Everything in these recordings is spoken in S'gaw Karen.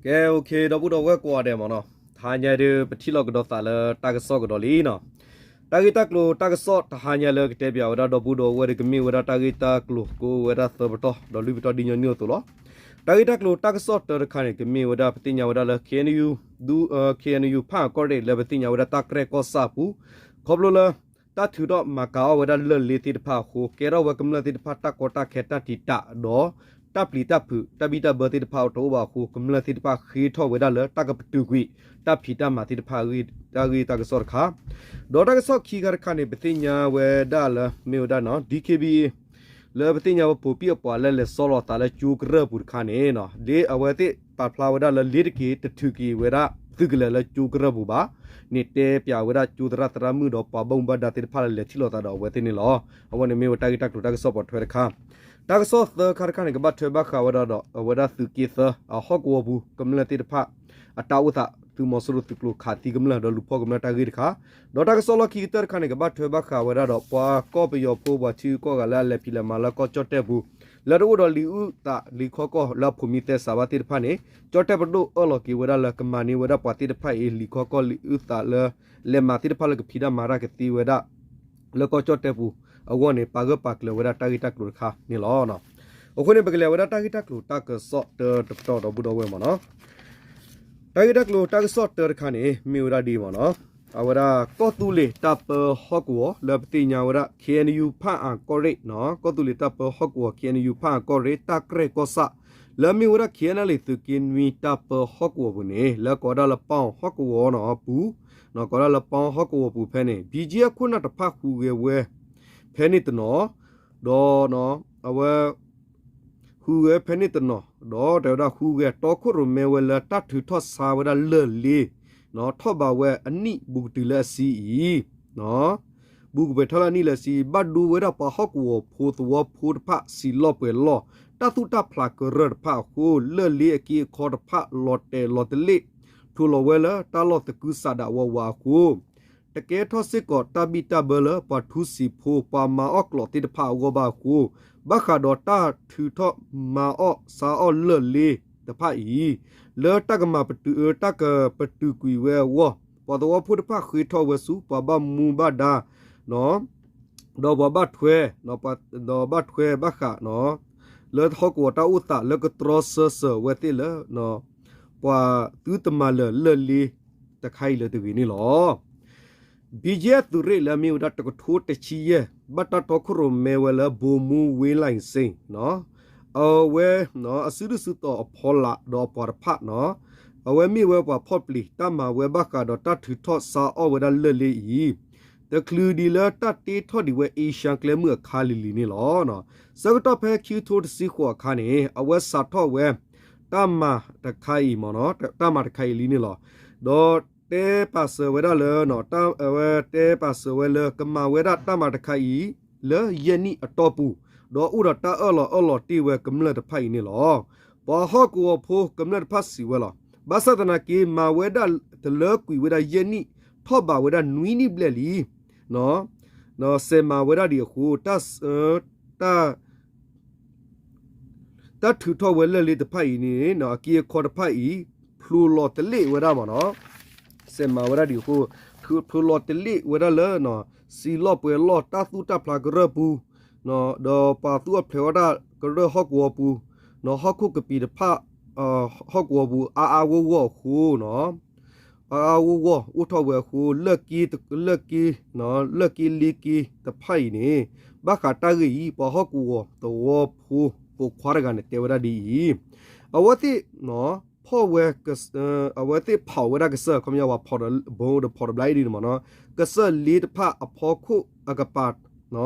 ကဲ OK ဒီပုၢ်ဒီဝဲၢ်ကိးဂၤဒဲးမ့ၢ်နီၤ, တဟါညါဒုး ပထံၣ်လိာ်ကဒီးသးလၢတၢ်ကစီၣ်ကဒီးလံနီၤ. တၢ်ဂ့ၢ်တၢ်ကျိၤတၢ်ကစီၣ်တဟါညါလၢကတဲပၠးဝဲဒၣ်ဒီပုၢ်ဒီဝဲၢ်ဒီး ကမ့ၢ်ဝဲဒၣ်တၢ်ဂ့ၢ်တၢ်ကျိၤကိးဝဲဒၣ်သၢပတီၢ် ဒီးလွံၢ်ပတီၢ်ဒ်ညီနုၢ်အသိးလီၤ. တၢ်ဂ့ၢ်တၢ်ကျိၤတၢ်ကစီၣ်တၢတခါန့ၣ် ကမ့ၢ်ဝဲဒၣ်ပသ့ၣ်ညါဝဲဒၣ်လၢ KNU ဒူ KNU ဖၣ်အၣ်ကီၢ်ရ့ၣ် လၢပသ့ၣ်ညါဝဲဒၣ်တၢ်ကြဲၢ်ကီၢ်ဆၣ်အပူၤ ခီဖျိလၢ တၢ်ထုးထီၣ်မၤကၤအီၣ်ဝဲဒၣ်လၢၢ်လ့သ့ၣ်တဖၣ်အဃိ ကဲထီၣ်ဝဲကမျၢၢ်သ့ၣ်တဖၣ်တၢ်ကီတၢ်ခဲတၢ်တံာ်တာ် ဒီးတၢ်ပျံၤတၢ်ဖုးတၢ်ဘံၣ်တၢ်ဘၢသ့ၣ်တဖၣ်တအိၣ်ဘၣ်အဃိ ကမျၢၢ်သ့ၣ်တဖၣ်ဃ့ထီၣ်ဝဲဒၣ်လၢတၢ်ကပတုာ်ကွံာ် တၢ်ဖံးတၢ်မၤသ့ၣ်တဖၣ် တၢ်ဂ့ၢ်တၢ်ကစီၣ်တခါ, ဒီးတၢ်ကစီၣ်ခံခါတခါန့ၣ် ပသ့ၣ်ညါဝဲဒၣ်လၢမ့ၢ်ဝဲဒၣ်နီၤ DKBA လၢပသ့ၣ်ညါဝဲပိာ်ပံၣ်အပှၤလၢလဲၤဆီလီၤသးလၢကၠိကရၢၢ်ပူၤတခါန့ၣ် လၢအဝဲသ့ၣ်ပာ်ဖျါဝဲဒၣ်လၢလ့တက့ၤတထုးက့ၤဝဲဒၣ်သုးကလၢၤလၢကၠိကရၢၢ်ပူၤဘၣ်န့ၣ် တဲပၠးဝဲဒၣ်ကၠိသရၣ်သရၣ်မုၣ်ဒီးပှၤဘၣ်မူဘၣ်ဒါသ့ၣ်တဖၣ်လၢလဲၤထံၣ်လိာ်သးဒီးအဝဲသ့ၣ်န့ၣ်လီၤ. အဝဲန့ၣ်မ့ၢ်ဝဲတၢ်ဂ့ၢ်တၢ်ကျိၤတၢ်ကစီၣ်ပိာ်ထွဲတခါ, တၢ်ကစီၣ်သၢခါတခါန့ၣ် ကဘၣ်ထွဲဘၣ်ဃးဝဲဒၣ်ဒီး အဝဲဒၣ်သုးက့သၢအဟီၣ်ကဝီၤပူၤ ကမျၢၢ်သ့ၣ်တဖၣ် အတၢ်အိၣ်သး သုးမီၤစိရိၤသုးကျိၤခးသံကမျၢၢ်ဒီးလူၤဖီၣ်ကမျၢၢ်တၢ်ဂ့ၢ်တခါ, ဒီးတၢ်ကစီၣ်လီၢ်ခံကတၢၢ်တခါန့ၣ် ကဘၣ်ထွဲဘၣ်ဃးဝဲဒၣ်ဒီး ပှၤကီၢ်ပယီၤဖိပှၤထံဂုၤကီၢ်ဂၤလၢအလဲၤဖံးလဲၤမၤလၢကီၢ်ကၠီၣ်တဲၣ်ပူၤ လၢတအိၣ်ဒီးလံာ်အုၣ်သးလံာ်ခီကီၢ်လၢအဖိးမံသဲစးဘၣ်သ့ၣ်တဖၣ်န့ၣ် ကၠီၣ်တဲၣ်ပဒိၣ်အၢၣ်လီၤက့ၤဝဲဒၣ်လၢကမၤန့ၢ်ဝဲဒၣ်ပှၤသ့ၣ်တဖၣ်အံၤ လံာ်ခီကီၢ်လံာ်အုၣ်သးလၢ လဲၤမၤသ့ၣ်တဖၣ်လၢကဖံးတၢ်မၤတၢ်ကသ့ဝဲဒၣ် လၢကီၢ်ကၠီၣ်တဲၣ်ပူၤအဂီၢ်န့ၣ် ပာ်ဂၢၢ်ပာ်ကျၢၤဝဲဒၣ်တၢ်ဂ့ၢ်တၢ်ကျိၤတခါန့ၣ်လီၤ. အဃိန့ၣ် ပကလဲၤဝဲဒၣ်တၢ်ဂ့ၢ်တၢ်ကျိၤတၢ်ကစီၣ်တၢတပတီၢ်ဒီပုၢ်ဒီဝဲၢ်မ့ၢ်နီၤ, တၢ်ဂ့ၢ်တၢ်ကျိၤတၢ်ကစီၣ်တၢတခါန့ၣ် မ့ၢ်ဝဲဒၣ်ဒ်အံၤမ့ၢ်နီၤ, အဝဲဒၣ်ကီၢ်သူလ့ၤတၢ်ပၢဟီၣ်ကဝီၤလၢပသ့ၣ်ညါဝဲဒၣ် KNU ဖၣ်အၣ်ကီၢ်ရ့ၣ်နီၤ, ကီၢ်သူလ့ၤတၢ်ပၢဟီၣ်ကဝီၤ KNU ဖၣ်အၣ်ကီၢ်ရ့ၣ် တၢ်ကြဲၢ်ကီၢ်ဆၣ် လၢအမ့ၢ်ဝဲဒၣ် KNLA သုးက့နွံတၢ်ပၢဟီၣ်ကဝီၤပူၤန့ၣ် လၢကိးဝဲဒၣ်လၢပၣ်အီၣ်ဟီၣ်ကဝီၤနီၤပူၤ ကိးဝဲဒၣ်လၢပၣ်အီၣ်ဟီၣ်ကဝီၤပူၤဖဲန့ၣ် BGF အခိၣ်နၢ်တဖၣ်ဟူးဂဲၤဝဲ ဖဲန့ၣ်တနီၤ, ဒီး အဝဲ ဟူးဂဲၤဖဲန့ၣ်တနီၤ, ဒီးတဲဝဲဒၣ်ဟူးဂဲၤတီခိၣ်ရိၣ်မဲဝဲလၢတၢ်ထုးထီၣ်ဆါဝဲဒၣ်လၢၢ်လ့ ထီၣ်ဘးဝဲအနံၣ်ဘူးကတုၤလၢအဆံအံၤ ဘူးကပှဲၤထီၣ်လၢအနံၣ်လၢအဆံအံၤ ဘၣ်ဒိဝဲဒၣ်ပှၤဟီၣ်ကဝီၤဖိသဝီဖိတဖၣ် စံးလီၢ်ပှဲၤလီၢ် တၢ်သူၣ်တၢ်ဖျးကရၢၢ်တဖၣ်အဃိ လၢၢ်လ့အက့အခီတဖၣ် လီၤတဲာ်လီၤတလ့ၣ် ဖျိလီၤဝဲလၢတၢ်လီၢ်သကုၤဆးဒးဝးဝးအဃိ တကဲထီၣ်စ့ၢ်ကီးတၢ်ဘံၣ်တၢ်ဘၢလၢပှၤထူစံာ်ဖိ ပှၤမၤအီၣ်ကျိးသ့ၣ်တဖၣ်အဂီၢ်ဘၣ်အဃိ ဘၣ်ဃးဒီးတၢ်ထုးထီၣ်မၤအီၣ်ဆါအီၣ်လၢၢ်လ့တဖၣ်အံၤ လၢတၢ်ကမၤပတုာ် တၢ်ကပတုာ်ကွံာ်ဝဲအဂီၢ် ပှၤသဝီဖိတဖၣ်ဃ့ထီၣ်ဝဲဆူ ပှၤဘၣ်မူဘၣ်ဒါ ဒီးပှၤဘၣ်ထွဲ ဒီးဘၣ်ထွဲဘၣ်ဃး လၢဟီၣ်ကဝီၤတၢ်အိၣ်သးလၢကတြီဆၢစၢၤဝဲသ့ၣ်လၢ ပှၤသုတမၤလၢာ်လၢၢ်လ့တခါအံၤလၢၤတဂ့ၤန့ၣ်လီၤ. BGF သုးရ့ၣ်လၢအမ့ၢ်ဝဲဒၣ်တကထိတဆံယဲၢ် ဘၣ်တၢ်တီခိၣ်ရိၣ်မဲဝဲလၢ ဗိုလ်မှူး ဝင်းလှိုင်စိန် အဝဲ အစုဒုၣ်စုတီၤအဖီလာ်ဒီးအပှၤတဖၣ်နီၤ အဝဲမ့ၢ်ဝဲပှၤဖီၣ်ပျံၤတၢ်မၤဝဲဘၣ်ဃးဒီးတၢ်ထုးထီၣ်ဆါအီၣ်ဝဲဒၣ်လၢၢ်လ့အံၤ တချုးဒံးလၢတၢ်တ့ထီၣ်ဒံးဝဲအ့ရှါကျဲမုၢ်အခါလံၤလံၤန့ၣ်လီၤ. ဆၢကတီၢ်ဖဲခံကထိတဆံဃိးအခါန့ၣ် အဝဲစးထီၣ်ဝဲ တၢ်မၤတခါအံၤမ့ၢ်နီၤ တၢ်မၤတခါအံၤလံန့ၣ်လီၤ. ဒီးတဲပာ်စၢၤဝဲဒၣ်လၢ အဝဲတဲပာ်စၢၤဝဲလၢကမၤဝဲဒၣ်တၢ်မၤတခါအံၤ လၢယဲၢ်နံၣ်အတီၢ်ပူၤ ဒီးအိၣ်ဒီးတၢ်အၢၣ်လီၤအၢၣ်လီၤတ့ၢ်ဝဲကမျၢၢ်တဖၣ်အံၤန့ၣ်လီၤ. ပှၤဟီၣ်ကဝီၤဖိကမျၢၢ်တဖၣ်စံးဝဲလီၤ. ဘၣ်ဆၣ်သနာ်က့ မၤဝဲဒၣ်တလၢကွံာ်ဝဲဒၣ်ယဲၢ်နံၣ် ထီၣ်ဘးဝဲဒၣ်နွံနံၣ်ဘျဲၣ်လံ စဲးမၤဝဲဒၣ်ဒံးအဃိ တၢ် တၢ်ထုးထီၣ်ဝဲလၢၢ်လ့တဖၣ်အံၤန့ၣ် အက့အခီတဖၣ်အံၤ ဖျိလီၤတလ့ၣ်ဝဲဒၣ်မ့ၢ်နီၤ, စဲးမၤဝဲဒၣ်ဒံးအဃိ ဖျိလီၤတလ့ၣ်ဝဲဒၣ်လၢ စံးလီၢ်ပှဲၤလီၢ်တၢ်သူၣ်တၢ်ဖျးကရၢၢ်ပူၤ ဒီးပှၤသူၣ်အီၣ်ဖျဲးအီၣ်တၢ်ကရၢၢ်ဟီၣ်ကဝီၤပူၤ ဟီၣ်ခိၣ်ကပံာ်တဖၣ် ဟီၣ်ကဝီၤပူၤအါအါဂီၢ်ဂီၢ်အဃိနီၤ အါအါဂီၢ်ဂီၢ်အိၣ်ထီၣ်ဝဲအဃိ လၢၢ်က့ လၢၢ်က့ လ့က့တဖၣ်အံၤန့ၣ် ဘၣ်ဃးတၢ်ဂ့ၢ်အံၤ ပှၤဟီၣ်ကဝီၤသဝီဖိပိာ်ခွါတဂၤန့ၣ် တဲဝဲဒၣ်ဒ်အံၤ, အဝဲသ့ၣ် ဖီၣ်ဝဲ အဝဲသ့ၣ်ဖီၣ်ဝဲဒၣ်ကစၢၢ် ခီပညီ ပှၤဖီၣ်ဒီး ဘိဒီးဖီၣ်တဘျီအံၤဒ်န့ၣ်မ့ၢ်နီၤ, ကစၢၢ်လ့တဖၣ်အဖီခိၣ်အကပၤ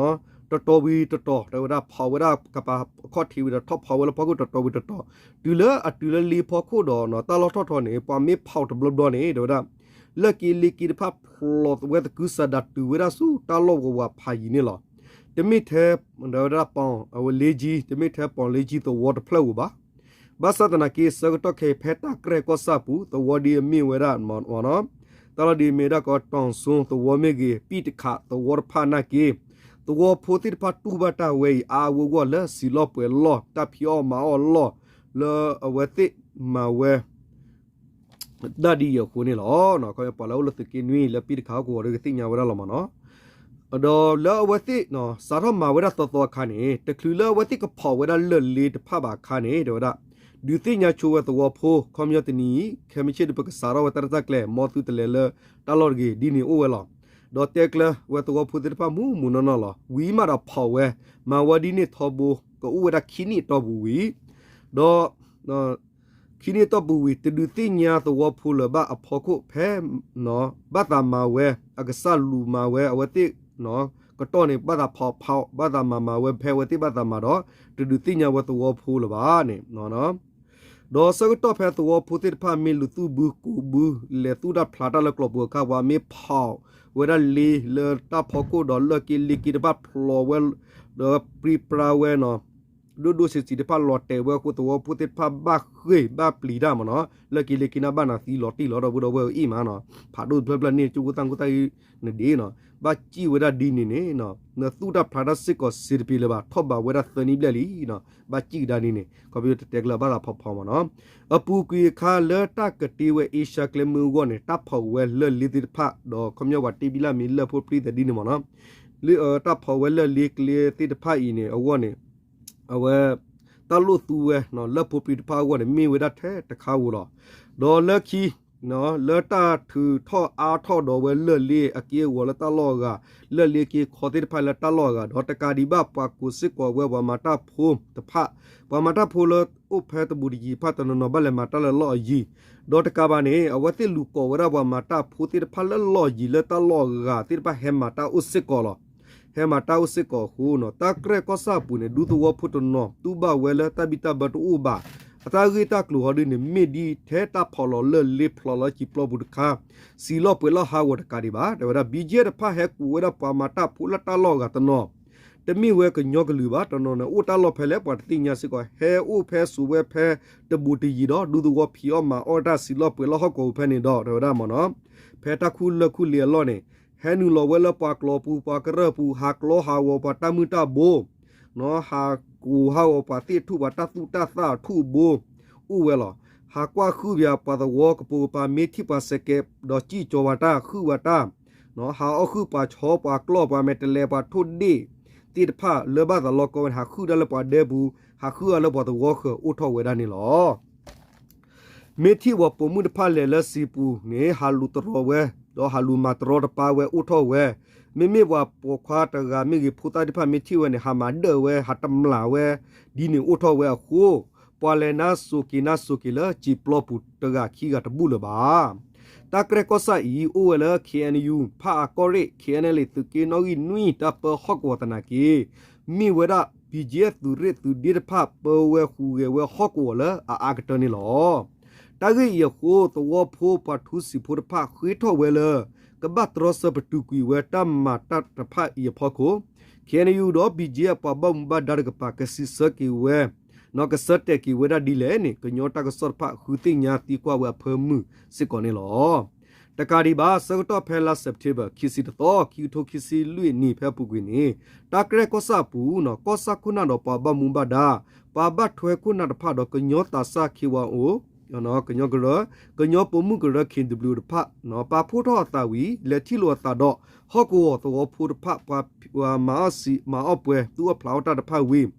တတီၤဝံၤတတီၤ တဲဝဲဒၣ်ဖီၣ်ဝဲဒၣ်ကပၤအခီၣ်ထံးဝံၤဒီး ထီၣ်ဖီၣ်ဝဲလၢဖီခိၣ်တတီၤဝံၤတတီၤ တုၤလၢအတုၤလၢလ့ဖီခိၣ်ဒီး တၢ်လီၢ်ထီၣ်ထီန့ၣ် ပှၤမ့ၢ်ဖီၣ်တဘျီဘျီန့ၣ် တဲဝဲဒၣ် လၢၢ်က့လ့က့တဖၣ်ဖျိးဝဲသကုၤဆးဒးတုၤဝဲဒၣ်ဆူတၢ်လီၢ်ဝးဝးဖးယံၤန့ၣ်လီၤ. တမ့ၢ်ထဲ တဲဝဲဒၣ် ပီၣ်အဝဲလ့ကၠံ တမ့ၢ်ထဲပီၣ်လ့ကၠံသဝီတဖျၢၣ်ဧိၤဘၣ်. ဘၣ်ဆၣ်သနာ်က့ ဆၢကတီၢ်ခဲအံၤဖဲတၢ်ကြဲၢ်ကီၢ်ဆၣ်ပူၤ သဝီဒ်အမ့ၢ်ဝဲဒၣ် တၢ်လီၢ်ဒ်အမ့ၢ်ဒၣ်ကီး တီၣ်စိသဝီမ့ၢ်ဂ့ၤ ပံၣ်တခးသဝီတဖၣ်နာ်က့ သဝီဖိသ့ၣ်တဖၣ်တူၢ်ဘၣ်တၢ်ဝဲအံၤ အါအါဂီၢ်ဂီၢ်လၢစံးလီၢ်ပှဲၤလီၢ် တၢ်ဖံးအီၣ်မၤအီၣ်အလီၢ် လၢအဝဲသ့ၣ်မၤဝဲ တၢ်ဒ်အံၤအဃိန့ၣ်လီၤ. ခီပှၤလၢအိၣ်လၢသုးက့နွံလၢပံတခးဟီၣ်ကဝီၤဒီးကသ့ၣ်ညါဝဲဒၣ်လီၤမ့ၢ်နီၤ. ဒီးလၢအဝဲသ့ၣ် စးထီၣ်မၤဝဲဒၣ်သီသီအခါန့ၣ် တချုးလၢအဝဲသ့ၣ်ကဖီၣ်ဝဲဒၣ်လၢၢ်လ့တဖၣ်ဘၣ်အခါန့ၣ် တဲဝဲဒၣ် ဒုးသ့ၣ်ညါဆိဝဲသဝီဖိ ခီပညီတနံၤအံၤ ခဲမုၢ်ဆ့ၣ်ဒီးပကစးထီၣ်ဝဲတၢ်ရဲၣ်တၢ်ကျဲၤ မ်သုတလဲၤလၢတၢ်လီၢ်တဂ့ၤ ဒ်န့ၣ်အိၣ်ဝဲလီၤ. ဒီးတဲကျၢၤဝဲသဝီဖိသ့ၣ်တဖၣ်မူးမူးနီၢ်နီၢ်လီၤ. ဝံၤမးဒီးဖီၣ်ဝဲ မၤဝဲဒ်န့ၣ်ထီဘိ ကအိၣ်ဝဲဒၣ်ခံနံၣ်အတီၢ်ပူၤဝံၤ ဒီး ခံနံၣ်အတီၢ်ပူၤဝံၤ တဒုးသ့ၣ်ညါသဝီဖိလၢၤဘၣ်အဖီခိၣ်ဖဲ ဘၣ်သးမၤဝဲ အကစၢ်လူၤမၤဝဲအဝဲသ့ၣ် ကတီၢ်န့ၣ် ဘၣ်သးဖီၣ်ဖီၣ် ဘၣ်သးမၤမၤဝဲဖဲအဝဲသ့ၣ်ဘၣ်သးမၤဒီး တဒုးသ့ၣ်ညါဝဲသဝီဖိလၢၤဘၣ်န့ၣ် ဒီးဆၢကတီၢ်ဖဲသဝီဖိသ့ၣ်တဖၣ်မ့ၢ်လူၤသူၣ်ဘုကိးဘု လဲၤသူၣ်တၢ်ဖျးတၢ်လၢကျိာ်ပူၤအခါ ပှၤမ့ၢ်ဖီၣ်ဝဲဒၣ်လ့လၢတၢ်ဖီခိၣ်ဒီးလၢၢ်က့လ့က့တဖၣ်ဖျိးဝဲ ဒီးပြံပြါဝဲနီၤ ဒိၣ်ဒိၣ်ဆံးဆံးတဖၣ်လီၤတဲာ်ဝဲအဃိ သဝီဖိသ့ၣ်တဖၣ်ဘၣ်ဃ့ၢ်ဘၣ်ပျံၤတၢ်မ့ၢ်နီၤ လၢၢ်က့လ့က့န့ၣ်ဘၣ်နၤသံလီၤတံၢ်လီၤဒီပုၢ်ဒီဝဲၢ်အံၤမးနီၤ ဖးဒိၣ်တဖျၢၣ်ဖျၢၣ်န့ၣ် ကၠိဖိသၣ်ခိၣ်သၣ်အံၤနဒ့နီၤ ဘၣ်စံၣ်ဝဲဒၣ်ဒ်န့ၣ်န့ၣ် နသူၣ်တၢ်ဖျးတၢ်စ့ၢ်ကီးစ့တပ့ၤလၢၤဘၣ် ထီၣ်ဘးဝဲဒၣ်သၢနံၣ်ဘျဲၣ်လံ ဘၣ်စံၣ်ကဒါဒ်န့ၣ် ခီဖျိတတဲကျၢၤဘၣ်သးဖီၣ်ဖီၣ်မ့ၢ်နီၤ အပူၤကွံာ်အခါလၢတၢ်ကတ့ဝဲအ့ရှါကျဲမုၢ်အဂီၢ်န့ၣ် တၢ်ဖီၣ်ဝဲလၢၢ်လ့သ့ၣ်တဖၣ် ဒီးခီပညီပှၤတ့ဘံၣ်လၢ်မ့ၢ်လၢၢ်ဖိပျံၤသးဒ်န့ၣ်မ့ၢ်နီၤ တၢ်ဖီၣ်ဝဲလၢၢ်လ့ကျ့သ့ၣ်တဖၣ်အံၤန့ၣ် အဂီၢ်န့ၣ် အဝဲ တၢ်လိၣ်သူဝဲ လၢၢ်ဖိပျံၤတဖၣ်အဂီၢ်န့ၣ် မ့ၢ်ဝဲဒၣ်ထဲတခါဧိၤလီၤ. ဒီးလၢခံ လၢတၢ်ထုးထီၣ်အါထီၣ်ဒီးဝဲလၢၢ်လ့အက့အဂီၤလၢတၢ်လီၢ်အဂၤ လၢၢ်လ့က့ခီသ့ၣ်တဖၣ်လၢတၢ်လီၢ်အဂၤ ဒီးတကးဒံးဘၣ်ပှၤကိးစ့ၢ်ကီးဝဲပှၤမၤတၢ်ဖိတဖၣ် ပှၤမၤတၢ်ဖိလၢအိၣ်ဖဲတဘူးတယံၤတဖၣ်တနီၤနီၤ ဘၣ်လဲၤမၤတၢ်လၢလီၢ်အယံၤ ဒီးတကးဘၣ်န့ၣ် အဝဲသ့ၣ်လူၤကိးဝဲဒၣ်ပှၤမၤတၢ်ဖိသ့ၣ်တဖၣ်လၢလီၢ်ယံၤလၢတၢ်လီၢ်အဂၤသ့ၣ်တဖၣ်ဟဲမၤတၢ်အိၣ်စ့ၢ်ကီးလီၤ. ဟဲမၤတၢ်အိၣ်စ့ၢ်ကီးအဃိနီၤ တၢ်ကြဲၢ်ကီၢ်ဆၣ်အပူၤန့ၣ် ဒူသဝီဖိတနီၤ တူၢ်ဘၣ်ဝဲလၢတၢ်ဘံၣ်တၢ်ဘၢတအိၣ်ဘၣ်. အတၢ်ဂ့ၢ်တၢ်ကျိၤဟီဒ်န့ၣ် မ့ၢ်ဒ်ထဲတၢ်ဖီၣ်လီၤလၢစံာ်ပျီပူၤတခါ စံာ်လီၢ်ပှဲၤလီၢ်ဟးဂီၤတကးဒံးဘၣ် တဲဝဲဒၣ် ဘံၣ်ကၠ့ၣ်တဖၣ်ဟဲကူးဝဲဒၣ်ပှၤမၤတၢ်ဖိလၢတၢ်လီၢ်အဂၤတနီၤ တမ့ၢ်ဝဲကညီကလုာ်ဘၣ် တနီၤန့ၣ် အိၣ်တၢ်လီၢ်ဖဲလဲၣ် ပှၤတသ့ၣ်ညါစ့ၢ်ကီး ဟဲအိၣ်ဖဲစိၤဝဲဖဲတဘူးတယံၤဒီး ဒူသဝီဖံးအီၣ်မၤအီၣ်တၢ်စံာ်လီၢ်ပှဲၤလီၢ်ဟီၣ်ကဝီၤပူၤဖဲန့ၣ်ဒီး တဲဝဲဒၣ်မ့ၢ်နီၤ ဖဲတၢ်ခူၣ်လၢၢ်ခူၣ်လ့အလီၢ်န့ၣ် ဟဲနုာ်လီၤဝဲလၢပှၤကျိာ်ပူၤ ပှၤကရၢၢ်ပူၤ ဟးကျီဟးဂီၤပှၤတၢ်မုၢ်တၢ်ဘိ ဟးကူးဟးဂီၤပှၤသ့ၣ်ထူၣ် ပှၤတၢ်သူၣ်တၢ်သၣ်အထူၣ်အဘိ အိၣ်ဝဲလီၤ. ဟးကွၢ်ဃုာ်ပှၤသဝီကပိာ်ကပၤ မ့ၢ်ထံၣ်ပှၤစဲးကဲး ဒီးစံၣ်ကၠီပှၤတၢ် ဃုာ်ပှၤတၢ် ဟးအီၣ်ဃုာ်ပှၤဆီ ပှၤကျီၢ် ပှၤမဲာ်တဲးလဲး ပှၤထိၣ်ဒ့ၣ်သ့ၣ်တဖၣ်လၢဘၣ်သးလီၢ်ကီဝဲန့ၣ် ဟးဃုာ်ဒၣ်လၢပှၤဒဲပူၤ ဟးဃုာ်အီၤလၢပှၤသဝီဃၢၤ အိၣ်ထီၣ်ဝဲဒၣ်န့ၣ်လီၤ. မ့ၢ်ထံၣ်ပှၤပိာ်မုၣ်တဖၣ်လဲၤလၢစံာ်ပူၤန့ၣ် ဟးလူၤတရီဝဲ ဒီးဟးလူၤမၤတရီတပါဝဲအိၣ်ထီၣ်ဝဲ, မ့မ့ၢ်ပှၤပိာ်ခွါတဂၤမ့ၢ်ဂ့ၤ ဖိသၣ်သ့ၣ်တဖၣ်မ့ၢ်ထံၣ်ဝဲန့ၣ် ဟးမၤဒၢၣ်ဝဲ ဟးတမျၢ်ဝဲ ဒ်န့ၣ်အိၣ်ထီၣ်ဝဲအဃိ, ပှၤလဲၤနါစိၤက့ၤနါစိၤက့ၤလၢစံာ်ပျီပူၤတဂၤခံဂၤတဘူၣ်လၢၤဘၣ်. တၢ်ကြဲၢ်ကီၢ်ဆၣ်အံၤ အိၣ်ဝဲလၢ ခ့ၣ်အဲၣ်ယူၣ် ဖၣ်အၣ်ကီၢ်ရ့ၣ် ခ့ၣ်အဲၣ်ယူၣ် သုးက့နီၣ်ဂံၢ်နွံ တၢ်ပၢဟီၣ်ကဝီၤသနာ်က့ မ့ၢ်ဝဲဒၣ် ဘံၣ်ကၠ့ၣ် သုးရ့ၣ်သုးဒ့တဖၣ် ပၢဝဲဟူးဂဲၤဝဲဟီၣ်ကဝီၤလၢအအါကတၢၢ်န့ၣ်လီၤ. တၢ်ဂ့ၢ်အံၤအဃိ သဝီဖိပှၤထူစံာ်ဖိတဖၣ် ဃ့ထီၣ်ဝဲလၢ ကဘၣ်တြီဆၢပတုာ်ကွံာ်ဝဲတၢ်မၤတၢ်တဖၣ်အံၤအဖီခိၣ်, ခ့ၣ်အဲၣ်ယူၣ်ဒီး ဘံၣ်ကၠ့ၣ် အပှၤဘၣ်မူဘၣ်ဒါတကပၤ ကစံးဆၢက့ၤဝဲ ကဆၢတဲာ်က့ၤဝဲဒၣ်ဒ်လဲၣ်န့ၣ် ကညီတၢ်ကစီၣ်တဖၣ် ဃုသ့ၣ်ညါသံကွၢ်ဝဲအဖၢမုၢ်စ့ၢ်ကီးန့ၣ်လီၤ. တကးဒံးဘၣ် ဆၢကတီၢ်ဖဲလါစဲးပထ့ဘၢၣ် ခံဆံတသီ ခံကထိခံဆံလွံၢ်နံၣ် ဖဲအပူၤကွံာ်န့ၣ် တၢ်ကြဲၢ်ကီၢ်ဆၣ်အပူၤ ကီၢ်ဆၣ်ခိၣ်နၢ်ဒီးပှၤဘၣ်မူဘၣ်ဒါ ပှၤဘၣ်ထွဲခိၣ်နၢ်တဖၣ်ဒီး ကညီသးစၢ် ခ့ဝါအိၣ် ကညီကရၢ, ကညီပိာ်မုၣ်ကရၢ ခ့ၣ်ဒဘျုး တဖၣ် ပာ်ဖှိၣ်ထီၣ်အသးဝံၤ လဲၤထံၣ်လိာ်အသးဒီး ဟီၣ်ကဝီၤသဝီဖိတဖၣ် ပှၤမၤအီၣ်စံာ်မၤအီၣ်ပှဲၤ သူၣ်အီၣ်ဖျးအီၣ်တၢ်တဖၣ်ဝံၤ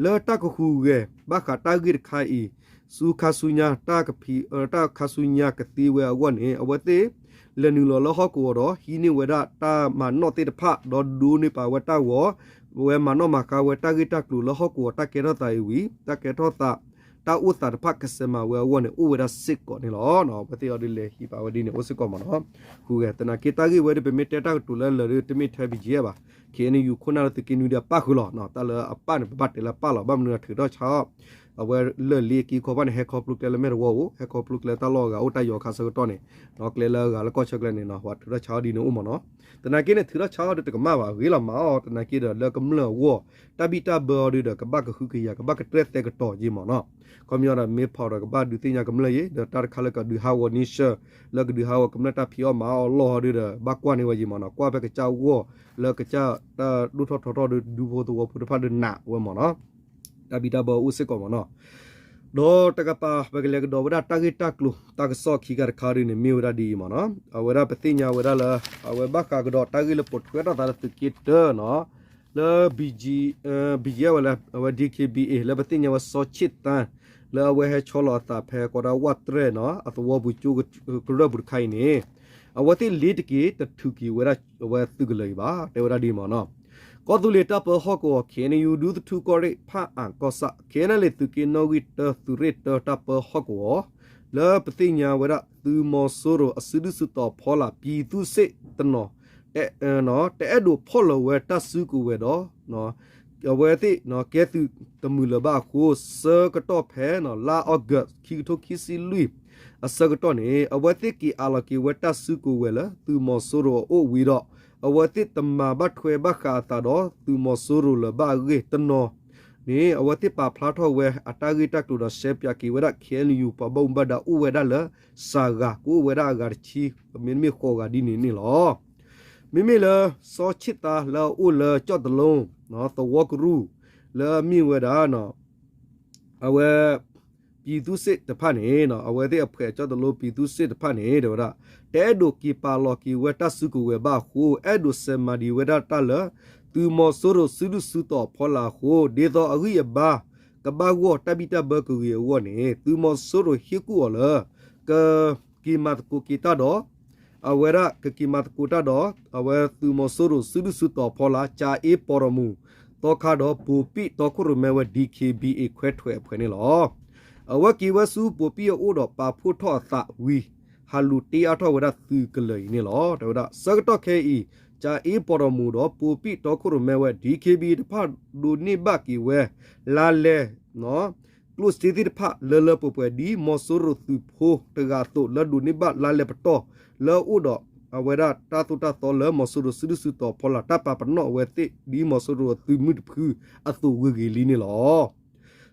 လၢတၢ်ကဟူးဂဲၤဘၣ်ဃးတၢ်ဂ့ၢ်တခါအံၤ ဆူခါဆူညါ တၢ်ကဖံး တၢ်ခါဆူညါကသ့ဝဲအဂီၢ်န့ၣ် အဝဲသ့ၣ် လဲၤနုာ်လီၤလၢဟီၣ်ကဝီၤဒီး ဟံးန့ၢ်ဝဲဒၣ်တၢ်မၤနီၣ်သ့ၣ်တဖၣ် ဒီးဒိးန့ၢ်ပာ်ဝဲတၢ်ဂီၤ ဝဲမၤနီၣ်မၤဃါဝဲတၢ်ဂ့ၢ်တၢ်ကျိၤလၢဟီၣ်ကဝီၤတၢ်ကဲထီၣ်သးအံၤဝံၤ တၢ်ကဲထီၣ်သး တၢ်အိၣ်သးတဖၣ်ကစဲးမၤဝဲအဂီၢ်န့ၣ် အိၣ်ဝဲဒၣ်စ့ၢ်ကီးန့ၣ်လီၤ. အဝဲသ့ၣ်အီၤဒ်လဲၤဟံးပာ်ဝဲဒ်န့ၣ် အိၣ်စ့ၢ်ကီးမ့ၢ်နီၤ ဟူးဂဲၤ သနာ်က့တၢ်ဂ့ၢ်ဝဲဒၣ် ပမ့ၢ်တဲတၢ်ကတိၤလၢလၢာ်ဒီး တမ့ၢ်ထဲ ဘံၣ်ကၠ့ၣ် ဘၣ် ခ့ၣ်အဲၣ်ယူၣ် ခိၣ်နၢ်လၢသုးက့နွံဒီးအပၣ်ဃုာ်လီၤ. တၢ်လၢအပၣ်န့ၣ် ပဘၣ်တဲလၢအပၣ်လီၤ. ဘၣ်မနုၤထုးထီၣ်ဆါအီၣ် အဝဲလၢၢ်လ့က့ခီပၣ်န့ၣ် ဟဲခီဖျိကျဲလၢမဲာ်တဝီဧိၤ ဟဲခီဖျိကျဲတၢ်လီၢ်အဂၤအိၣ်တၢ်ယီၤခါဆၢကတီၢ်န့ၣ် ကျဲလၢအဂၤလၢကီၢ်ဆၢကျဲန့ၣ် ပှၤထုးထီၣ်ဆါအီၣ်ဒ်န့ၣ်အိၣ်မ့ၢ်နီၤ. သနာ်က့န့ၣ် ထုးထီၣ်ဆါအီၣ်ဒီးတကမၣ်ဘၣ် ဂ့ၤလီၤမၤအီၣ် သနာ်က့ဒီးလၢကမျၢၢ်အဂီၢ် တၢ်ဘံၣ်တၢ်ဘၢအီၤဒီး ကဘၣ်ကဟုကယာ် ကဘၣ်ကတြဲၣ်သဲကတီၤယ့ၢ်မ့ၢ်နီၤ. ခီပညီဒီးမ့ၢ်ဖီၣ်ဒီးကဘၣ်ဒုးသ့ၣ်ညါကမျၢၢ်ယ့ၢ် ဒီးတၢ်တခါလၢကဒုးဟးဂီၤန့ဆၢၣ် လၢကဒုးဟးဂီၤကမျၢၢ်တၢ်ဖံးအီၣ်မၤအီၣ်အလီၢ်အီၤဒီး ဘၣ်ကွၢ်န့ၢ်ဝဲယ့ၢ်မ့ၢ်နီၤ. ကွၢ်ဖဲကစၢ်အဂီၢ် လၢကစၢ်တၢ်ဒိၣ်ထီၣ်ထီထီၣ်ဒီး ဒူဖိသဝီဖိတဖၣ်ဒီးနာ်ဝဲမ့ၢ်နီၤ. တၢ်ဘံၣ်တၢ်ဘၢအိၣ်စ့ၢ်ကီးမ့ၢ်နီၤ. ဒီးတကပၤ ပကလဲၤကဒီးဝဲဒၣ်တၢ်ဂ့ၢ်တၢ်ကျိၤ တၢ်ကစီၣ်ခံခါတခါဒ်န့ၣ် မ့ၢ်ဝဲဒၣ်ဒ်အံၤမ့ၢ်နီၤ. အဝဲဒၣ်ပသ့ၣ်ညါဝဲဒၣ်လၢ အဝဲဘၣ်ဃးကဒီးတၢ်ဂ့ၢ်လၢပိာ်ထွဲထီၣ်သးလၢသုးက့တၢနီၤ, လၢ ဘီ ဝဲလၢ အဝဲ ဒံၣ်ခ့ၣ်ဘံၣ်အ့ၣ် လၢပသ့ၣ်ညါဝဲစီၤဆ့ၣ်သၣ် လၢအဝဲဟဲဆီလီၤအသးဖဲကီးဒၣ်ဝၣ်တြဲၣ်နီၤ အသဝီပူၤကၠိ ကရၢၢ်ပူၤတခါအံၤန့ၣ် အဝဲသ့ၣ်လ့ၤတက့ၤ တထုးက့ၤဝဲဒၣ်အဝဲသုးကလၢၤအံၤဘၣ် တဲဝဲဒၣ်ဒ်အံၤမ့ၢ်နီၤ. ကီၢ်သူလ့ၤတၢ်ပၢဟီၣ်ကဝီၤ ခ့ၣ်အဲၣ်ယူၣ် ဒူသထူကီၢ်ရ့ၣ် ဖၣ်အၣ်ကီၢ်ဆၣ် ခ့ၣ်အဲၣ်ယူၣ် သုးက့နီၣ်ဂံၢ်တၢ သုးရ့ၣ်တၢ တၢ်ပၢဟီၣ်ကဝီၤ လၢပသ့ၣ်ညါဝဲဒၣ် သုးမီၤစိရိၤအစုဒုၣ်စုတီၤအဖီလာ် ပြည်သူ့စစ်တနီၤ တအဲၣ်ဒိးဖီၣ်လီၤဝဲ တၢ်စုကဝဲၤဒီး အဝဲသ့ၣ်ကဲသုးတမုာ်လၢၤဘၣ်အဃိ ဆၢကတီၢ်ဖဲ လါအီကူး ခံကထိခံဆံလွံၢ် အဆၢကတီၢ်န့ၣ် အဝဲသ့ၣ်က့ၤအးလီၤက့ၤဝဲတၢ်စုကဝဲၤလၢ သုးမီၤစိရိၤအအိၣ်ဝံၤဒီး အဝဲသ့ၣ်တမၤဘၣ်ထွဲဘၣ်ဃးအသးဒီး သုးမီၤစိရိၤလၢၤဘၣ်အဂ့ၢ်တနီၤန့ၣ် အဝဲသ့ၣ်ပာ်ဖျါထီၣ်ဝဲအတၢ်ဂ့ၢ်တၢ်ကျိၤဒီး ရှဲပၠးက့ၤဝဲဒၣ် ခ့ၣ်အဲၣ်ယူၣ် ပှၤဘၣ်မူဘၣ်ဒါအိၣ်ဝဲဒၣ်လၢ စှၤဂၤ ကအိၣ်ဝဲဒၣ်အဂၤတဆံ မ့တမ့ၢ်ဃိးဂၤဒ်န့ၣ်န့ၣ်လီၤ. မ့မ့ၢ်လၢ စီၤဆ့ၣ်သၣ်လၢအအိၣ်လၢကၠီၣ်တလိ သဝီကရူၢ် လၢအမ့ၢ်ဝဲဒၣ် အဝဲ ပြည်သူ့စစ်တဖၣ်န့ၣ် အဝဲသ့ၣ်အဖှဲးကၠီၣ်တလိ ပြည်သူ့စစ်တဖၣ်န့ၣ် တဲဝဲဒၣ် တအဲၣ်ဒိးက့ၤပာ်လီၤက့ၤဝဲတၢ်စုကဝဲၤဘၣ်အဃိ အဲၣ်ဒိးစဲးမၤဒံးဝဲဒၣ်တၢ်လၢ သုးမီၤစိရိၤစုဒုၣ်စုတီၤအဖီလာ်အဃိ ဒ်သိးအဂံၢ်အဘါ ကဘၣ်ဂီၢ်တၢ်ဘံၣ်တၢ်ဘၢကဂ့ၤအဂီၢ်န့ၣ် သုးမီၤစိရိၤဟ့ၣ်ကူၣ်အီၤလၢ က က့ၤမၤသကိးက့ၤတၢ်ဒီး အဝဲဒၣ်ကက့ၤမၤသကိးတၢ်ဒီး အဝဲသုးမီၤစိရိၤစုဒုၣ်စုတီၤအဖီလာ် ကၠၤအ့ပီၤဒီးမူၤ သီခါဒီး ဘိးပံၣ်တီခိၣ်ရိၣ်မဲဝဲ ဒံၣ်ခ့ၣ်ဘံၣ်အ့ၣ် ခွဲးထွဲးအဖှဲးန့ၣ်လီၤ. အဝဲက့ၤဝဲဆူဘိးပံၣ်အအိၣ်ဒီးပာ်ဖှိၣ်ထီၣ်အသးဝံၤ ဟးလူၤတ့အါထီၣ်ဝဲဒၣ်သုးကလၢၤအံၤန့ၣ်လီၤ. တဲဝဲဒၣ် ဆၢကတီၢ်ခဲအံၤ ကၠၤအ့ပီၤဒီးမူၤဒီး ဘိးပံၣ်တီခိၣ်ရိၣ်မဲဝဲ ဒံၣ်ခ့ၣ်ဘံၣ်အ့ၣ်တဖၣ်ဒိးန့ၢ်ဘၣ်က့ၤဝဲ လါလဲ ကျိၣ်စ့သ့ၣ်တဖၣ်လၢလၢပှဲၤပှဲၤ ဒ်မီၤစိရိၤသုးဖိတဂၤအသိး လၢဒိးန့ၢ်ဘၣ်လါလဲပတီၢ် လၢအအိၣ်ဒီးအဝဲဒၣ်တၢ်သိၣ်တၢ်သီလၢမီၤစိရိၤစုဒုၣ်စုတီၤအဖီလာ် တၢ်ပာ်ပနီၣ်အဝဲသ့ၣ် ဒ်မီၤစိရိၤသုးမုၢ်တဖုအသိးဂ့ၤဂ့ၤလံန့ၣ်လီၤ.